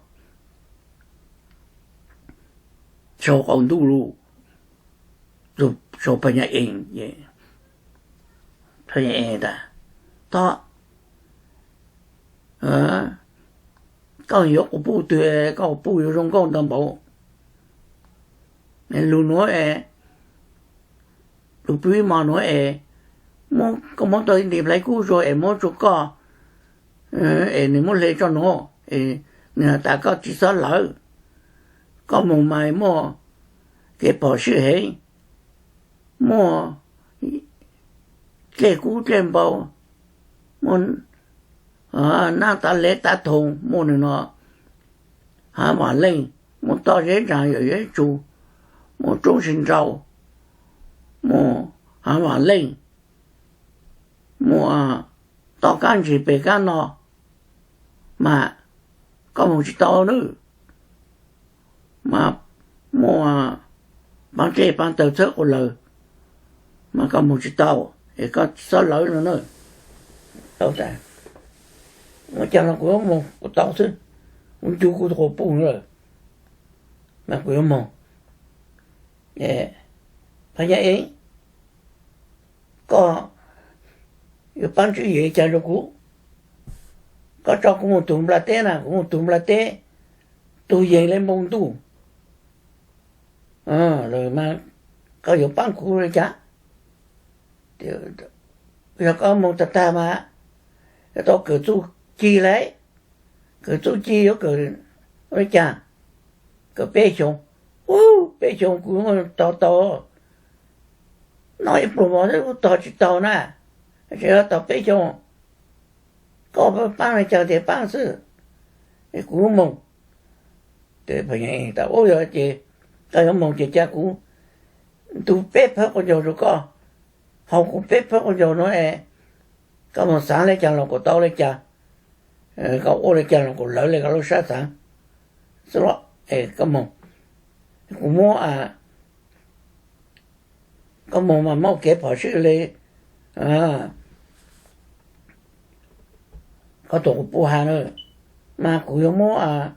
sau qaum ntuj lug, sau pha nya ees, pha nya ees tas, Thaub, koj yuav quas puj twg koj quas puj yuav zoo nkauj ntau npaum? Lug nuav es, lug pib mos nuav es, koj muab tau ib ntim nplhaib kub rua es muab rua koj, es nwg muab hle tso nuav es nwg has tas koj tsi xob lawv, koj moog mas muaj kev pom sij heev. muaj dlej kub dlej npau, muaj nab tav lev tav thoom, muaj nws no hav vam leej, muaj toj zeb ntsa yawm zeb tsu, muaj roob si nrau, muaj hav vam leej, muaj toj kab ntsis pem kab no, mas koj moog tsis tau nawb. Mas muaj paav dlej paav taws txhawb quas lawg, mas koj moog tsis tau, es koj txhob lawv no na. Ua cas no kuv yuav moog kuv tau xwb, kuv ncu kuv quas puj lawm, mas kuv yuav moog. Phas Nyaj Eeb, koj yuav paab tswv yim li cas rua kuv? Koj tso kuv moog tug nplaj teb na, kuv moog tug nplaj teb, tug yees le npoo ntuj lawm mas koj yuav paab kuv li cas? Yog koj moog tag tag mas yuav tau kawm txuj ci lawm. Kawm txuj ci yuav kawm li cas? Kawm peb xyoos. Ub, peb xyoos kuv tog tau, noj ib pluag mov xwb kuv tog tsis tau na, tseem yuav tog peb xyoos. Koj paab li cas ces paab xwb, es kuv moog. Ub, yog ces koj yuav moog ces ca kuv ntu peb phawb quas ncaug rua koj, haus kuv peb phawb quas ncaug no es koj moog xaav le caag los kuas tau le caag, koj ua le caag los kuas lawv le koj lub sab xaav xwb los. Koj moog, kuv muab, koj moog mas muaj kev phom sij le koj tug quas puj has na, mas kuv yuav muab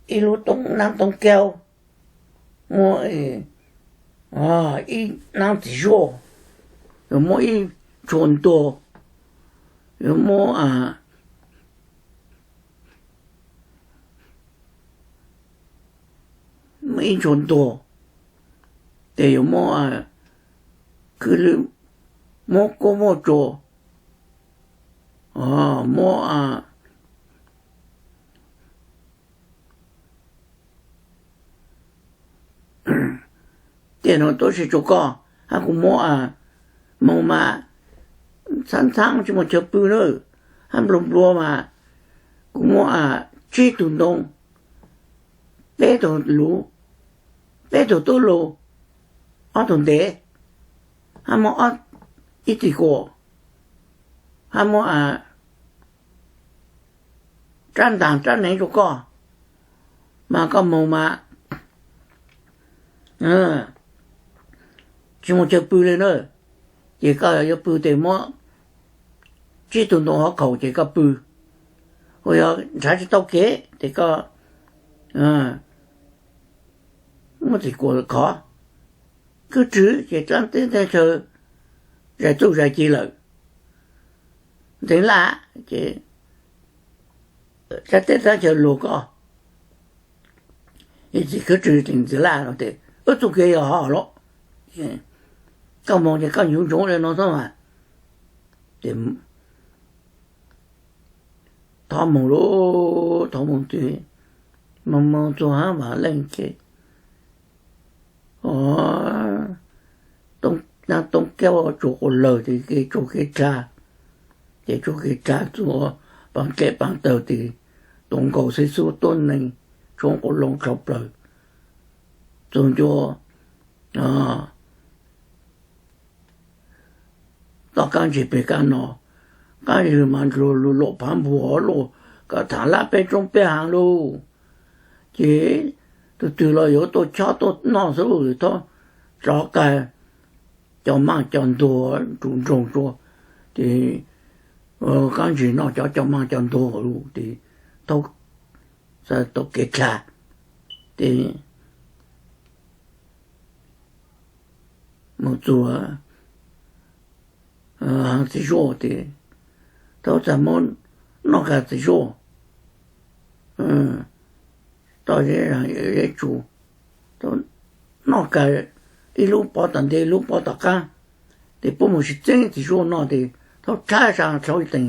ib lub naab toob kaub, muab ib naab txiv zuaj, yuav muab ib ntshua ntuag, yuav muab ib ntshua ntuag, ces yuav muab, muab kub muab tsua, muab tej no tuab si rua koj, hab kuv muab, moog mas txhaab txhaab tsis muaj chaw pw na, hab nplua nplua mas kuv muab tsib tug ntoo, peb tug luv, peb tug tub lug, ob tug ntev, hab muab ib txij kuas, hab muab rab ntaag rab neev rua koj, mas koj moog mas tsis muaj chaw pw le na. Ces koj yuav pw tes muab tsib tug ntoo hov khaum ces koj pw, ua yog nrhav tsis tau kev ces koj muab txij kuas khov. Khwb rwg ces dlaab teb teb chaw zais txuj zais ci lawm, ntxeev laj ces dlaab teb teb chaw lug koj, ib txij khwb rwg tes ntxeev laj no tes wb txuj kev yog hov lawm, koj moog ces koj yuav ntsoov le no xwb mas. Ces thov moog lauj, thov moog ces moog moog txug hab Vam Leej ces toob kaub tsuag quas lawg ces kev tsuag kev dlha, ces tsuag kev dlha txug paab dlej paab taws tes tuav nkaus xib xub tuab neeg tshoob quas loo dlhau plaws txug ncua toj kab ntsig peg kab no, qaab zig mas luag lug luam phav npuag luaj, koj thaam lab peb roob peb haav lauj. Ces tug twg los yuav tuaj chob tuaj noj xwb, thaub rov qab cov maaj cov ntuag rus nroog rua, ces qaab ntsig noj cov cov maaj cov ntuag lug ces thaub tau kev dlha, ces moog txug haav txiv zuaj tes thaub txag muab noj kag txiv zuaj, toj zeb zeb tsu, noj kag ib lub pov tom ntej ib lub pov tom qaab, tes puab moog sib txeeb txiv zuaj noj tes thaub dlha sa dlhau teem,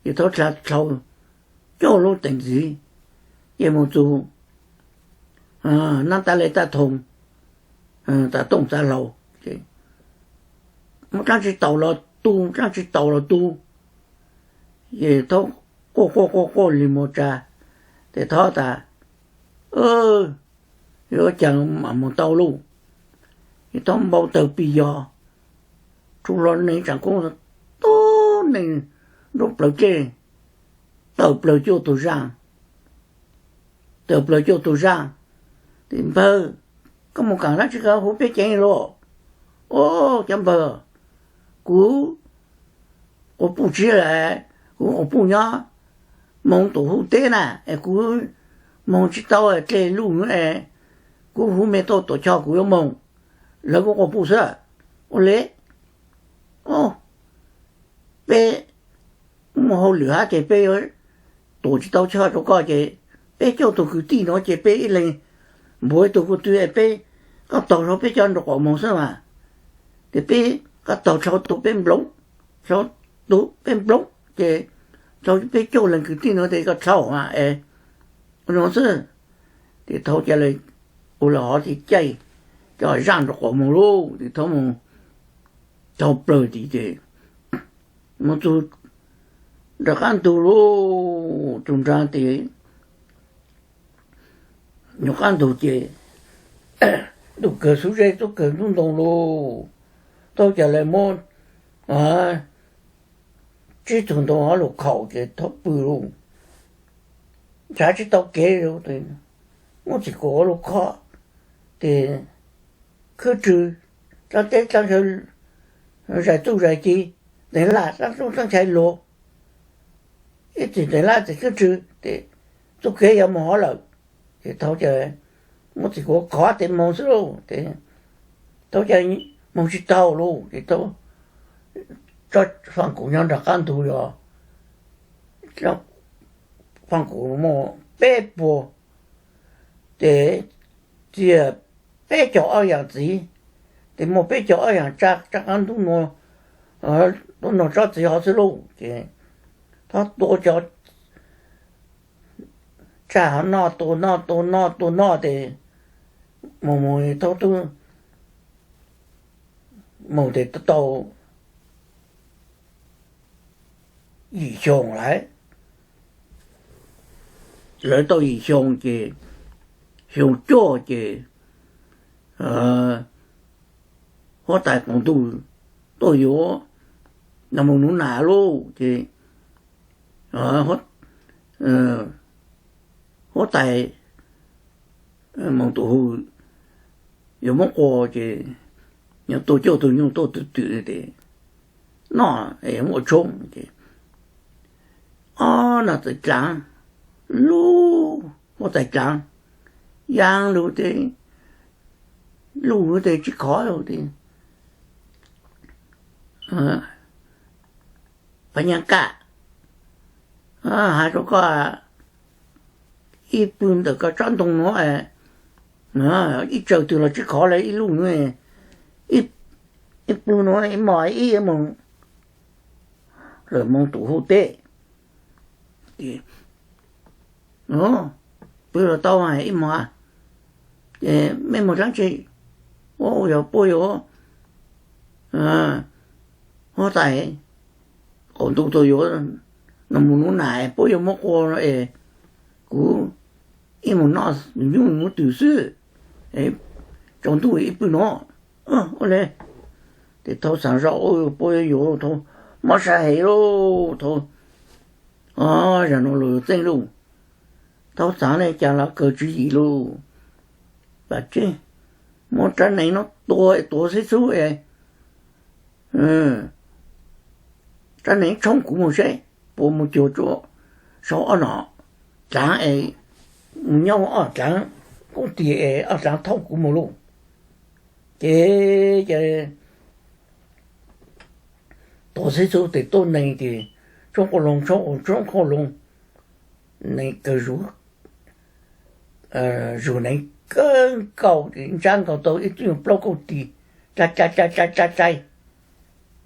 ces thaub dlha dlhau cuaj lub teem ntxiv, ces moog txug nab tab le tab thoo, tas tooj txav hlau, ces muab dlaab tsi taus los tu, dlaab tsi taus los tu, ces thaub quaj quaj quaj quaj li mus tsa, ces thaub tas, yuav cas mam mus tau lauj, ces thaub npau taws pis yog, tsuj hlo neeg tsaam koob, tub neeg nruab plaws dlej, tawm plaws cuaj tug zaaj, tawm plaws cuaj tug zaaj, ces npawg, koj mus kaam dlaab tsi koj hu peb ceev lug, o, cov npawg, kuv quas puj tsi lawm, kuv quas puj nyob Moog Tum Huj teb na, es kuv moog tsi tau dlej luj, kuv huv me tuaj tuam choj kuv yuav moog, lawv kuv quas puj xwb. Ua le, peb muaj hauj lwm hab ces peb yuav tuam tsi tau choj rua koj, ces peb cuaj tug kwv tij nuav ces peb ib leeg npuav ib tug kuj tw, peb, koj taug dhau peb cov nraum qaum moog xwb mas, ces peb, koj taug dhau tus peb nploov, dhau tus peb nploov ces dhau peb cuaj leeg kwv tij nuav tes koj dlhau mas es, ua nuav xwb. Ces thaub ca le ua le hov ces caij cov zaaj nraum qaum moog lauj, ces thaub moog dhau plawg tid ces moog txug nraag qaab ntug lauj, txug nraag tes nyuag qaab ntug ces ntuj kawg xub zeb, tub kawg ntub ntoo lauj. Thaub ca le muab tsib tug ntoo hov lug khaum ces thaub pw lauj. Nrhav tsi tau kev, muab txim kuas lug khob, ces khwb rwg, dlaab teb dlaab chaw, zais txuj zais ci, teev laj dlaab teb dlaab chaw luag, ib txwm teev laj txwm khwb rwg ces txuj kev yuav moog hov lawm. Ces thaub ca muab txim kuas khov tes moog xwb lauj, ces thaub ca moog tsi tau lauj, ces thaub tsob faaj kuv nyob nraag qaab ntug yog faaj kuv muaj peb puag, ces txiag peb caug ob yaam txiv, ces muaj peb caug ob yaam tsa, tsa qaab ntub nuav, tub nuav tsob txiv hov xwb lauj. Ces thaub tua cov tsa hov noj, tua noj tua noj tua noj ces moog moog thaub tub moog tes tau yim xyoos lawm. Lawv tau yim xyoos ces xyoo cuaj ces huab tais qaum ntuj tuaj yuav Naj Moos Nuv Nas lauj. Ces huab tais Moos Tum Huj yuav muab qua ces yuav tua cuaj tug nyuj tuaj twm twm tes noj es muaj tshoob ces ob noj txawm dlaav lug, huab tais dlaav yaa lug tes luj lug tes tsi khov lug tes Phab Nyab Kaj, has rua koj, ib pw ntawm koj tsob ntoo nuav, ib tsaws twg los tsi khov le ib lub nuav, ib pw nuav ib mos ib moog lawm Moos Tum Huj teb. Pw los tau ib mos, ces mej moog dlaab tsi? Ua yog puab yuav, huab tais qaum ntuj tuaj yuav Naj Moos Nuv Nas, puab yuav muab qua es kuv ib moog noj nyuj muab twm xwb, tsaus ntuj ib pw nuav. Ua le, tes thaub xaav zoj puab yuav yuav, thaub mob sab heev lauj, thaub, zag nuav lug yuav txeej lauj. Thaub xaav le caag los kawg tswv yim lauj. Vam tseb, muab rab neev nuav tua, tua xib xub es rab neev tshoob kuv moog seb puas moog cuag rua sau ob nom dlaav es moog nyob ob dlaav kub tis es ob dlaav thauj kuv moog lauj. Ces, ces tua xib xub tes tuab neeg ces tshoob qauj loog, tshoob qauj loog, neev kawg zug, zug neev kawg nkaus ces ntsab nkaus tau ib txwj plaub kauj tis, tsai tsai tsai tsai tsai,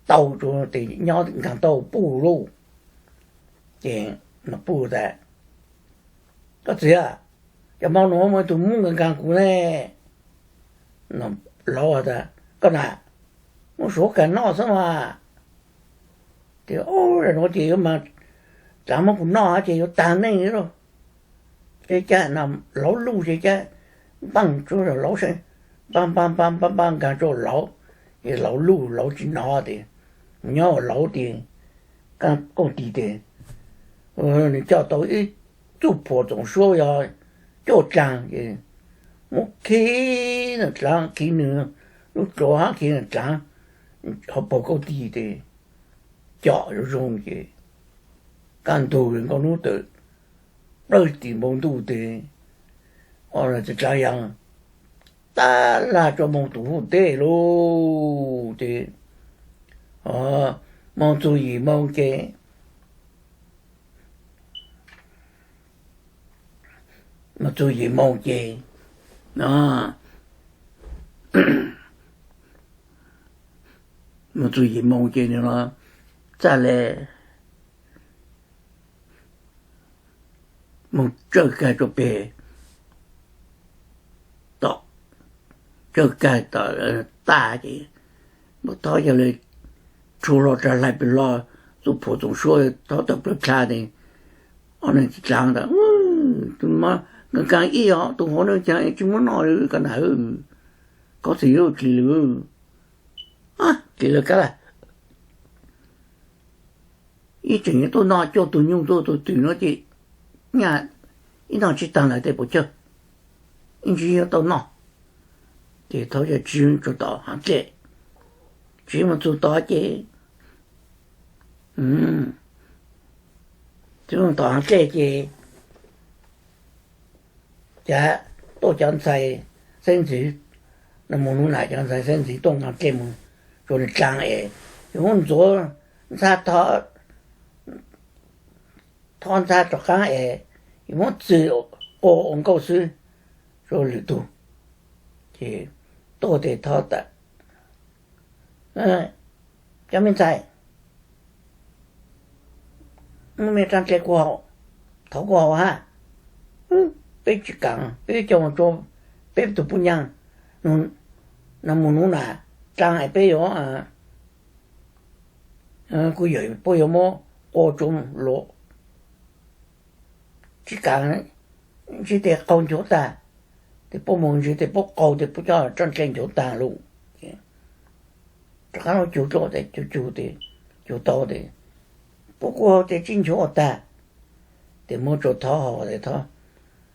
tau rua tes nyob nkaag tau puj lauj. Ces nom puj tas, koj txiv, cov npau nuav muaj ib tug mub nkaag nkaag kuv ne. Nom lauv tas, Koj na, muab suav kag noj xwb mas. Tias, Ub, nuav ces yuav mas, tsav muab kuv noj ces yuav tag neej lawm. Ces cas lauv luj ces cas npaaj lauv, npaaj npaaj npaaj npaaj nkaag rua lauv, ces lauv luj lauv tsis nov tias, nyob lauv tias, Kaaj Kooj Tis tias, nws coj tau ib txuj phuam txoom suab yog cuaj dlaag ces muab khi nws dlaav, khi nws lub dluav hab khi nws dlaav hauv paug kauj tig tes com zoo zoo ces kaj ntug nkauj hnub tawm plawg tim npoo ntuj tes, o, txiv dlaav yas tag laj rua moog tus huj teb lug ces, moog txug yim moos ces, moog txug yim moos ces, moog txug yim moos ces nws txhaj le moog tsawj kag rua peg tom, tsawj kag tom tag ces, muab thov yog le rhu hlo rag hlais peg hlo, txuj phuam txoom suab thov tawm plawg dlha tes, ob neeg txiv dlaav tas, Tus mas nkaag nkaag ib os, tus hov ne caag tsis muab noj li koj na, koj txiv yuav dlis lawm, dlis lawm kab laj. Ib tseem yuav tuaj noj cuaj tug nyuj cuaj tug twm no ces nyaj ib noj tsis taag lawm tes puas tsawg, ib ntsis yuav tau noj. Ces thov yog tsiv tsuas tom haav dlej, tsiv moog txug tod ces, tsiv moog tom haav dlej ces, cas tuaj cov ntxhais xeeb ntxwv, Nas Moog Nub Nam cov ntxhais xeeb ntxwv tuaj nqa dlej moog rua nwg dlaag es, yus muab ntxuav ntxhab, thov ntxhab rov qaab es, yus muab txwm qua ua nkauj xwb rua lwm tug. Ces tuaj tes thov tas, Cov me ntxhais, muab mej rab dlej kuv haus, thov kuv haus hab. Peb tsis kaam, peb coj mus rua peb tug puj nyaag Nas Moog Nub Nam dlaag es peb yuav, kuv yawm puab yuav muab qua rua luas. Tsis kaam, ntsib tes qaug ncuav taag, tes puab moog ntsib tes puab qaug tes puab coj rab dlej ncuav taag lug. Rov qaab lug cug dlua tes cug cug tes cug tau tes puab kuj haus tes tsib nchuav taag, tes muab rua thov haus tes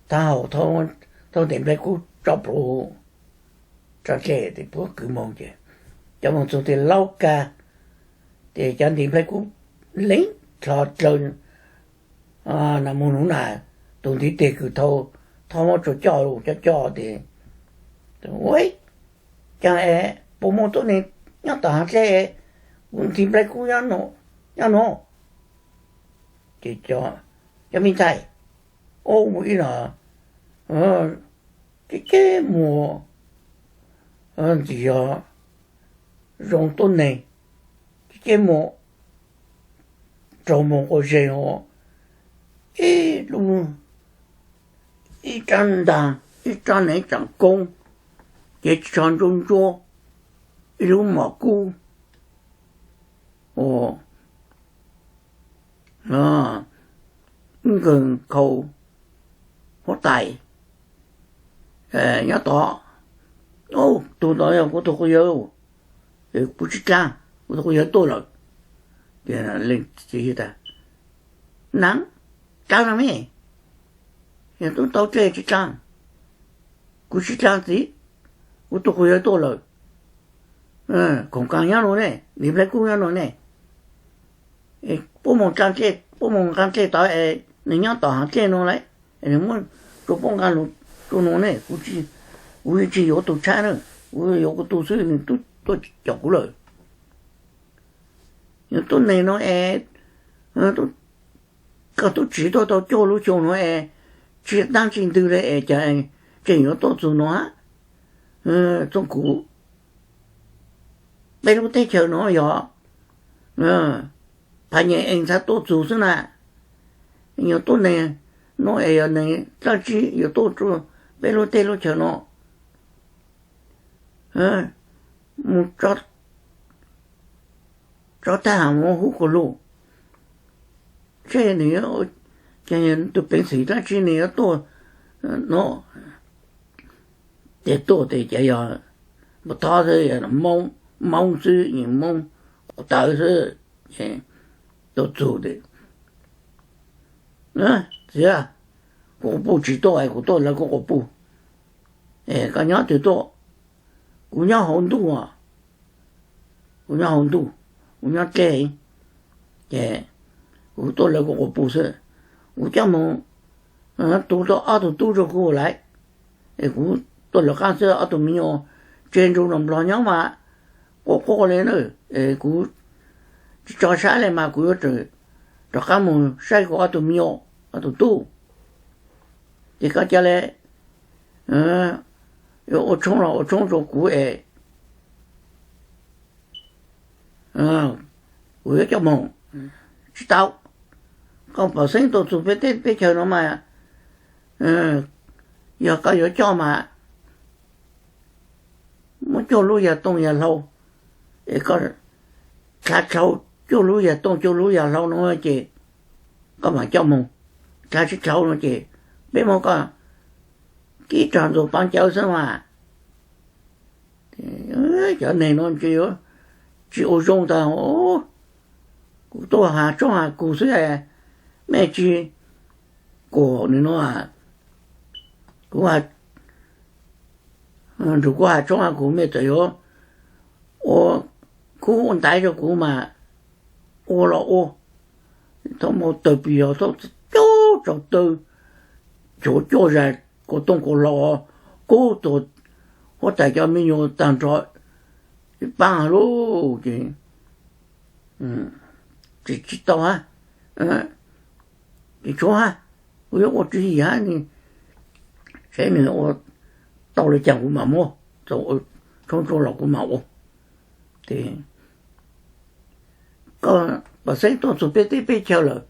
thov haus, thov ntes nplhaib kub tso plhuav rab dlej tes puab kwv moog ces cov moog txug tes laub kag, tes cov ntes nplhaib kub leeg dlho dlaws Nas Moog Nub Nam tus ntiv tes kws thau, thov muab rua coj lug coj coj tes, Ua caag es puas muaj tuab neeg nyob tom haav dlej, kuv ntes nplhaib kub nyob nuav. Ces cov me ntxhais, ua ib los, ceb ceb muag, ntxim yog zoo tuab neeg, ceb ceb muag, raug moog quas zes hov, ib lub, ib rab ntaag, ib rab neev tsaam koob, cev tsho ntsuab ntsuab, ib lub mom kub, nkawg nkhaus huab tais nyob tod. Tug ntawd yog kuv tug quas yawg, kuv tsis dlaag, kuv tug quas yawg tuaj lawm. Leej txiv tas, Naav, dlaab no me, yog tub tau dlej tsis dlaag, kuv tsis dlaag txiv, kuv tug quas yawg tuaj lawm. Khoom kaas nyob nuav ne, ntiv nplhaib kub nyob nuav ne. Puab moog nqaa dlej, puab moog nqaa dlej tod es nws nyob tom haav dlej nuav lawm, es nws muab rua puab nqaa lug rua nuav ne, kuv tsis yuav tug tshab na, kuv yuav kuv tug xwb, nws tub tuaj caum kuv lawm. Yog tuab neeg nuav es, koj tub tsi tuaj tau cuaj lub xyoo nuav es tsis daab tsi ntwg le es cas tseem yuav tuaj txug nuav. Txooj kuv peb lub teb chaws nuav yog phav nyem ees ntxhab tuaj txug xwb na. Yog tuab neeg nuav es yog neeg dlaab tsi yuav tuaj rua peb lub teb lub chaws nuav. mus tso thab ham mus hub kuv lug, seb nws, ces tus peev xwm dlaab tsi nws yuav tuaj no. Ces tuaj tes ces yog Npau Thob xwb, Moob xwb, Moob qhov tawv xwb. Tuaj txug tes, txiv, kuv quas puj tsis tuaj, kuv tuaj lawv kuv quas puj. Koj nyob twg tuaj? Kuv nyob hauv ntuj, kuv nyob hauv ntuj, kuv nyob dlej, ces kuv tuaj lawv kuv quas puj xwb. Kuv coj mus tu tau ob tug tub rau kuv lawm, es kuv tuaj lawv qaab xwb. Ob tug me nyuam tseg nrug nplog nyob mas quaj quaj le na, es kuv tsis tso sab le mas kuv yuav rov qaab mus saib kuv ob tug me nyuam, ob tug tub. Ces koj ca le yuav ua tshoob los ua tshoob rau kuv es kuv yuav coj moog. Tsis tau, koj pom xeeb tuaj txug peb teb peb chaw no mas, yog koj yuav coj mas muab cuaj lub yag tooj yag hlau, es koj dlha dlhau cuaj lub yag tooj cuaj lub yag hlau no ces koj mam coj moog. Dlha tsis dlhau no ces peb muab koj kib rau ntxuag paab cawv xwb mas. Cov neeg no tsis ua zoo tas, kuv tuaj has tshoob has kug xwb, mej tsis kuam nws no. Kuv nrug kuv has tshoob has kug mej txawm yuav ua kub ua ntaiv rau kuv mas ua los ua, thaub maum tawg pis os, thaub cub tsaus taw, cuag cuaj zag kuas tooj kuas hlau, kub tuag huab tais cov me nyuam tag nrho, paab lug ces tsis tau hab, ces tshuav hab, kuv yuav ua tswv yim hab, saib nws ua tau le caag kuv mam muab, txaus tshoob tsuag los kuv mam ua. Ces koj pom xeeb tuaj txug peb teb peb chaw lawm,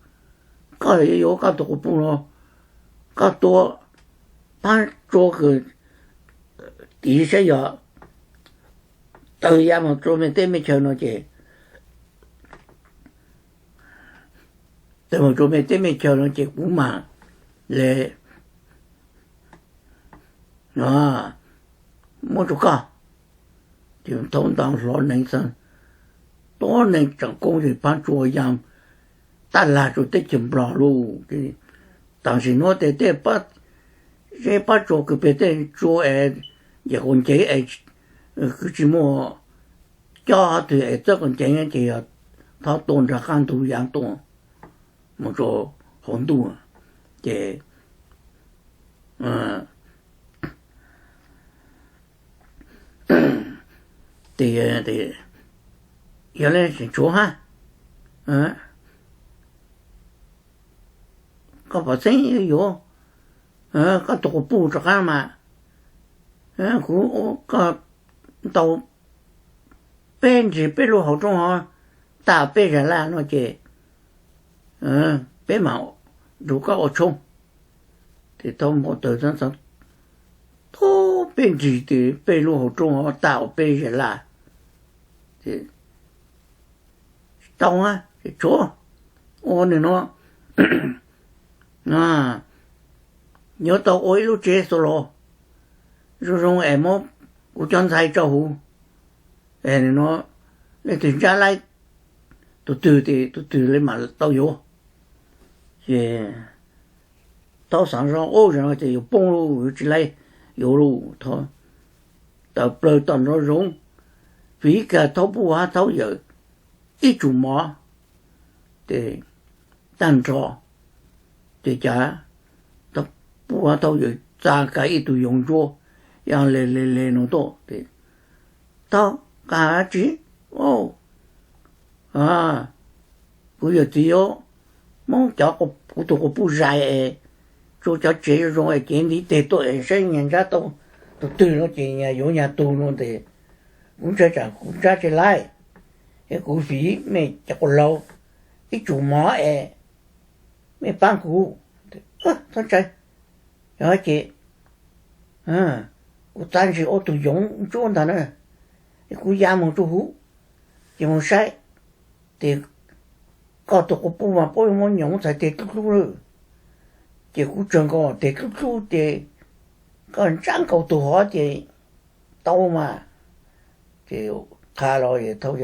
koj yuav yuav koj tus quas puj no, koj tua paab tsua kws tiv saib yog tawg ya moog rua mej teb mej chaw no ces, tawg moog rua mej teb mej chaw no ces kuv mam le muab rua koj. Ces thaub ntoo hlob neeg xeeb, tuab neeg tseem koob ces paab tsua yaa taj lag rua teb chaws Nplog lauj. Tam sim nuav tes tej zeb paab tsua kws peg tej tsua es nce quas nceev es kws tsis muaj cob twg es txawb quas nceev ces yog thaub tua nraag qaab ntug yaav tuaj moog rua hauv ntuj ces yog le tseem tshuav hab, koj pom xeeb yuav yuav koj tus quas puj rov qaab mas, kuv koj ntau peb nrig peb lub hauv roob hov tag peb zag laj no ces peb mam nrug koj ua tshoob. Ces thaub maum tawg txheeb txheeb, tub peb nrig tes peb lub hauv roob hov tag peb zag laj. Tsis tau hab, tshuav ua nwg nuav, yuav tau ua ib lub tsev xwb los zoo zoo es muab kuv cov ntxhais rau huv, es nwg nuav leej twg ntsab laib tus twg tes tus twg le mam tau yuav. Ces thaub xaav zog ub, zag no ces yuav poob lauj, yuav tsis laib yuav lauj. Thaub tawm plawg tom nrov zoov, fiv kag thaub puj hab thaub yawm ib tsum mov, ces tag nrho ces cav thaub puj hab thaub yawm txa kag ib tug yoov ntsuab ya le le le nuav tuaj. Thaub, kag dlaab tsi? Kuv yawm txiv yuav muab cov, kuv tug quas puj zais es tsua cov tsev zoo zoo es cev ntiv teg tuaj es saib nyag ntsab tau tug twg no ces nyag yuav nyag tug no tes kuv ntshai tsam kuv ntsab tsis laib, es kuv fiv mej cov quas laug ib tsum mov es mej paab kuv. Thaub ntshai, yog ces kuv txav ntsis ob tug yoov ntsuab ntag na, kuv ya mus rau huv, ces mus saib, ces koj tus quas puj mas puab muab nyoos txhais tes dlub dlub lawm, ces kuv tsawg nkaus tes dlub dlub ces koj ntsab nkaus tus hov ces tau mas. Ces qha los thauj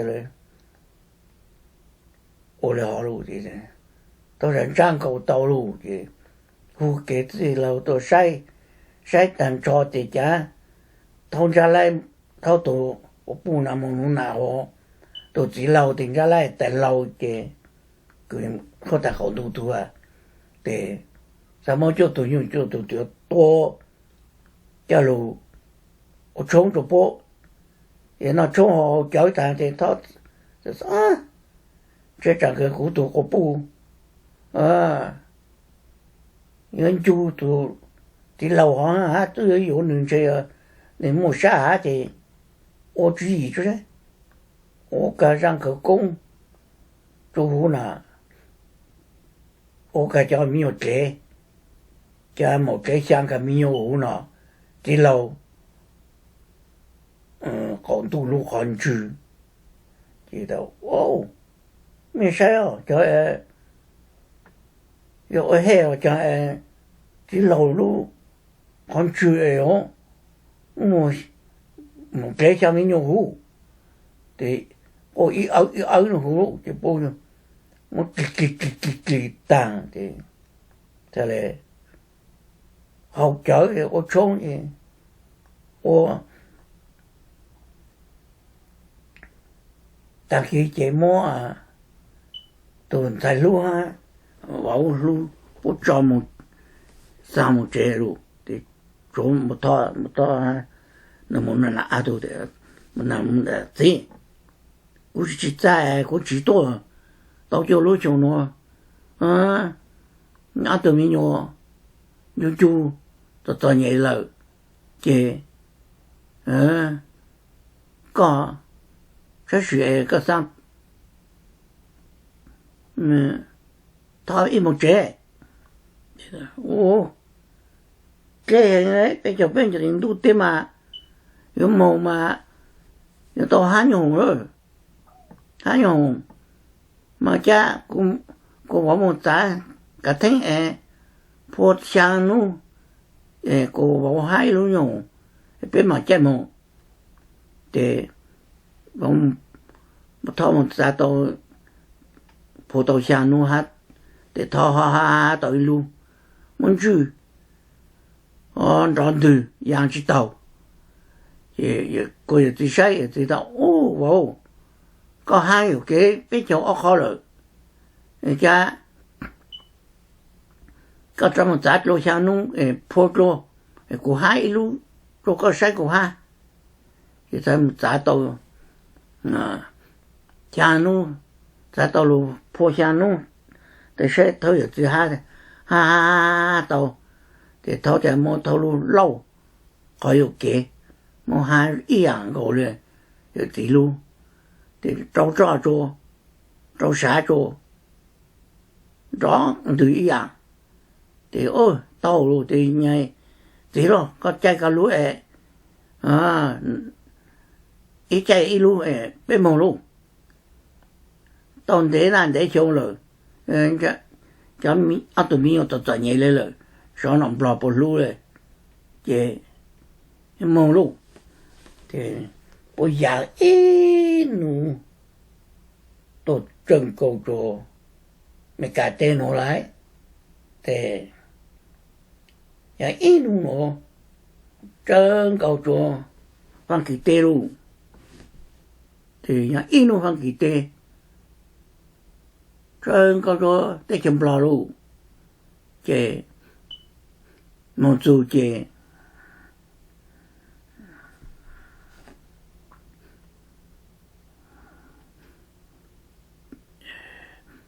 ua li hov lawm, tau ntsab nkaus tau lawm ces hu kev txwj laug tuaj saib, saib tag nrho ces cav thauj ntsab laib, thauj tus quas puj no mus nuv nas hov, tus txiv laug tes ntsab laib tais laug ces kws huab tais qaum ntuj tuag, ces xav muab cuaj tug nyuj cuaj tug twm tua coj lug ua tshoob rau puab, es noj tshoob haus cawv tas ces thov, ntshe tsam kawg kuv tus quas puj yuav ncu tus txiv laug hov hab twb yuav yuav nws ntshe nws muaj sab hab ces ua tswv yim tso, ua kag zaaj kawg koob rua huv no, ua kag cov me nyuam dlev, cov maum dlev xyaa kag me nyuam huv no, txiv laug qaum ntuj lub qhov ntswg. Ces mej saib os, cov, yog ua hej os, cov txiv laug lub qhov ntswg os, maum dlev xyaa me nyuam huv, ces quaj ib awb ib awb huv ces puab muab kis kis kis kis taag ces txhad le haus cawv ua tshoob es ua taag kis ces muab tus ntxhais hlub hab vauv hlub puab tso mus, xa mus tsev lawm ces tsuav Thoj, nws mus nug Nam Ab tug, Txiv, kuv tsis txawj, kuv tsis tuaj tau cuaj lub xyoo nuav, ob tug me nyuam ncu ncu txom txom nyem lawm, ces koj saib sim koj xa Thoj ib mus tsev. Dleb heev, peb caug peb caug ntuj teb mas yuav moog mas yuav tau hab nyuag hoom, hab nyuag hoom mas cab kuv vauv mus txav kav theeb es phua xyaa nub, kuv vauv hab ib lub nyuag hoom, peb mam caij moog. Ces Thoj mus txav tau, phua tau xyaa nub hab, ces Thoj ho hab tau ib lub, muab ntswj nrov ntwg yaa tsis taug. Kuas yawm txiv saib, yawm txiv tau, Ub vauv, koj hab yuam kev peb caug ob qho lawm, cab koj rov mus txav dlua xyaa nub phua dlua, kuv hab ib lub rua koj saib kuv hab. Ces txawm mus txav tau xyaa nub, txav tau lug phua xyaa nub, tes saib Thoj yawm txiv hab, hab hab tau, ces Thoj tes muab Thoj lub lauj qhov yuam kev, muab hab ib yaam nkaus le yawm txiv lub, ces rau roj tsua, rau sav tsua, nrov ntwg ib yaam. Ces tau lug ces, Txiv lauj, koj caij koj lub es, ib caij ib lub es peb moog lauj. Tau ntev naj ntev xyoo lawm, cov ob tug me nyuam txom txom nyem le lawm, sov nom nplog puas hlub le, ces moog lauj. Ces puab ya ib nub tuaj tsawg nkaus rua Meskas teb nuav lawm, ces yog ib nub nuav tsawg nkaus rua Faab Kis teb lauj. Ces yog ib nub Faab Kis teb tsawg nkaus rua teb chaws Nplog lauj. Ces moog txug ces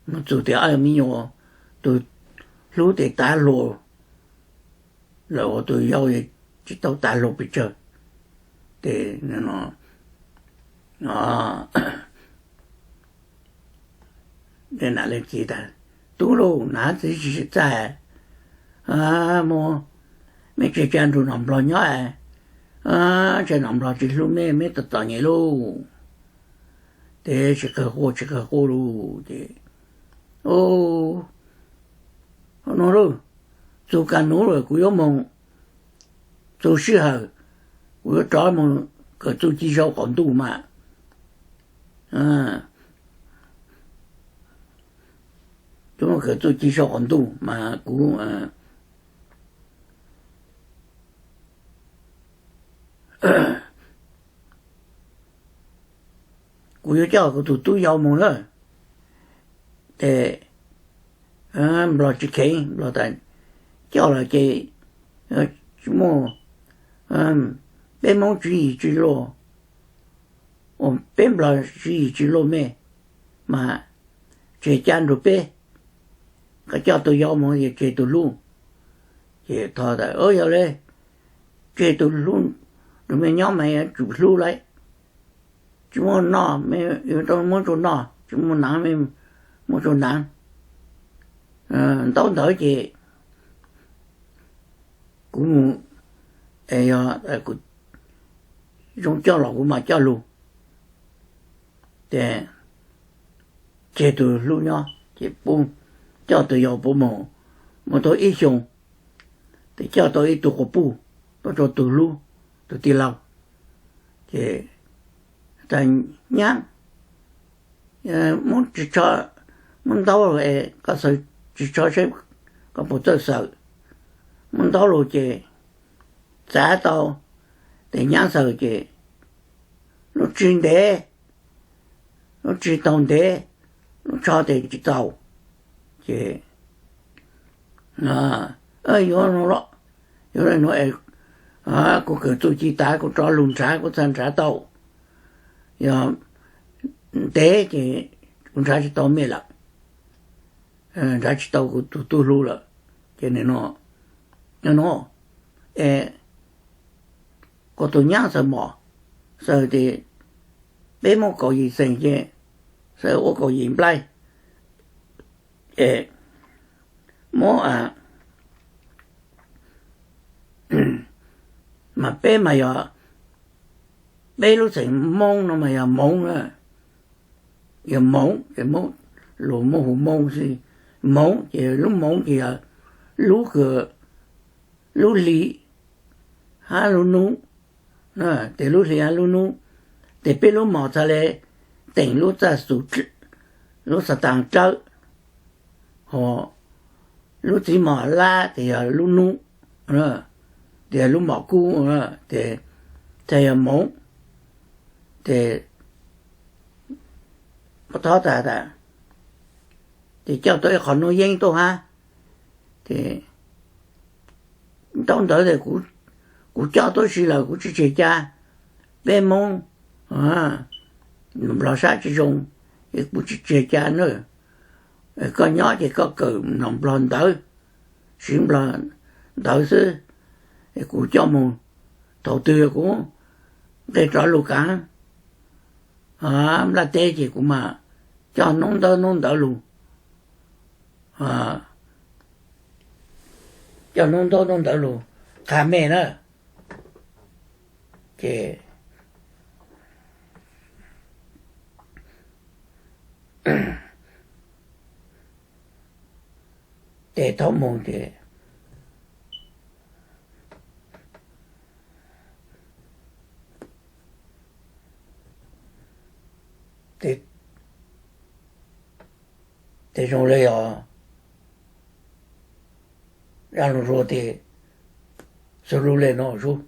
moog txug tes me nyuam, tug hlub tes tav hluas lawm, tug yau tsis tau tav hluas pes tsawg. Ces nam leej txiv tas, Tub lauj, nam txiv tsis txawj, muab mej tsa tsa nrug nom nplog nyob, Ntshai nom nplog tsis hlub mej, mej txom txom nyem lauj. Ces tsis qawg quaj tsis qawg quaj lauj ces, o, no lauj, txug kaj nuv lawm kuv yuav moog, txug sij hawm kuv yuav rov moog kawm txuj ci sau qaum ntuj mas, kawm txuj ci sau qaum ntuj mas kuv kuv yuav coj kuv tug tub yau moog na. Ces nplog tsis kheev, nplog tas, coj los ces tsis muaj, peb Moob tswv yim tsis luaj, peb nplog tswv yim tsis luaj mej, mas tseg caj nrug peb, koj coj tug yau moog yog tseg tug hlub. Ces Thoj tas, yog le, tseg tug hlub, nrug mej nyob mas yuav tsum hlub lawm, tsis muaj noj, muab rua noj, tsis muaj naav, muab rua naav. Ntaub ntawd ces kuv mus, yog kuv zoo coj los kuv mam coj lug. Ces tseg tug hlub nyob ces pub, coj tug yau pub moog, moog tau ib xyoos, ces coj tau ib tug quas puj tuaj rua tug hlub, tug tij laug. Ces tas, nyab, muab tsis tsho, muab ntaub lug es koj xaws tsis tsho seb koj puas txawj xaws. Muab ntaub lug ces txav tau, tes nyab xaws ces lub tsi ntev, lub tsi taug ntev, lub tsho tes tsis txaus. Ces yuav, yuav, kuv kawm txuj ci tas kuv rov lug nrhav kuv txhaj nrhav tau, yog ntev ces kuv nrhav tsis tau mej lawm, nrhav tsis tau kuv tug tub hlub lawm. Ces nws no, no, es koj tug nyab xaws mom, xaws tes peb Moob kaum yim xeem ces xaws ua kaum yim nplaig, es muab, mas peb mas yog, peb lub xeem Moob no mas yog Moov, yog Moov, lug muaj hu Moov xwb. Moov ces lub Moov ces yog lub, lub hli hab lub nub, tes lub hli hab lub nub, tes peb lub mom txhad le teem lub txaj xus, lub xav taas dlawb, ho lub txiv mom lab tes yog lub nub, tes yog lub mom kub, tes txhad yog Moov. Tes Thoj tas tas, ces coj tau ib qho nuj yeeb tuaj hab, ces ntaub ntawv tes kuv coj tuab si lawm kuv tsis tseg ca, peb Moob nplog sab tsis zoo, es kuv tsis tseg ca na. Koj nyob ces koj kawm nom nplog ntawv, siv nplog ntawv xwb, es kuv coj moog, thaum twg kuv nqeg rov lug kaav nplaj teb ces kuv mas coj noob ntaub noob ntawv lug, coj noob ntaub noob ntawv lug qha mej na. Ces tes thaub moog ces tes zoo le os, zaj lug zug tes xwb lub le nuav sub.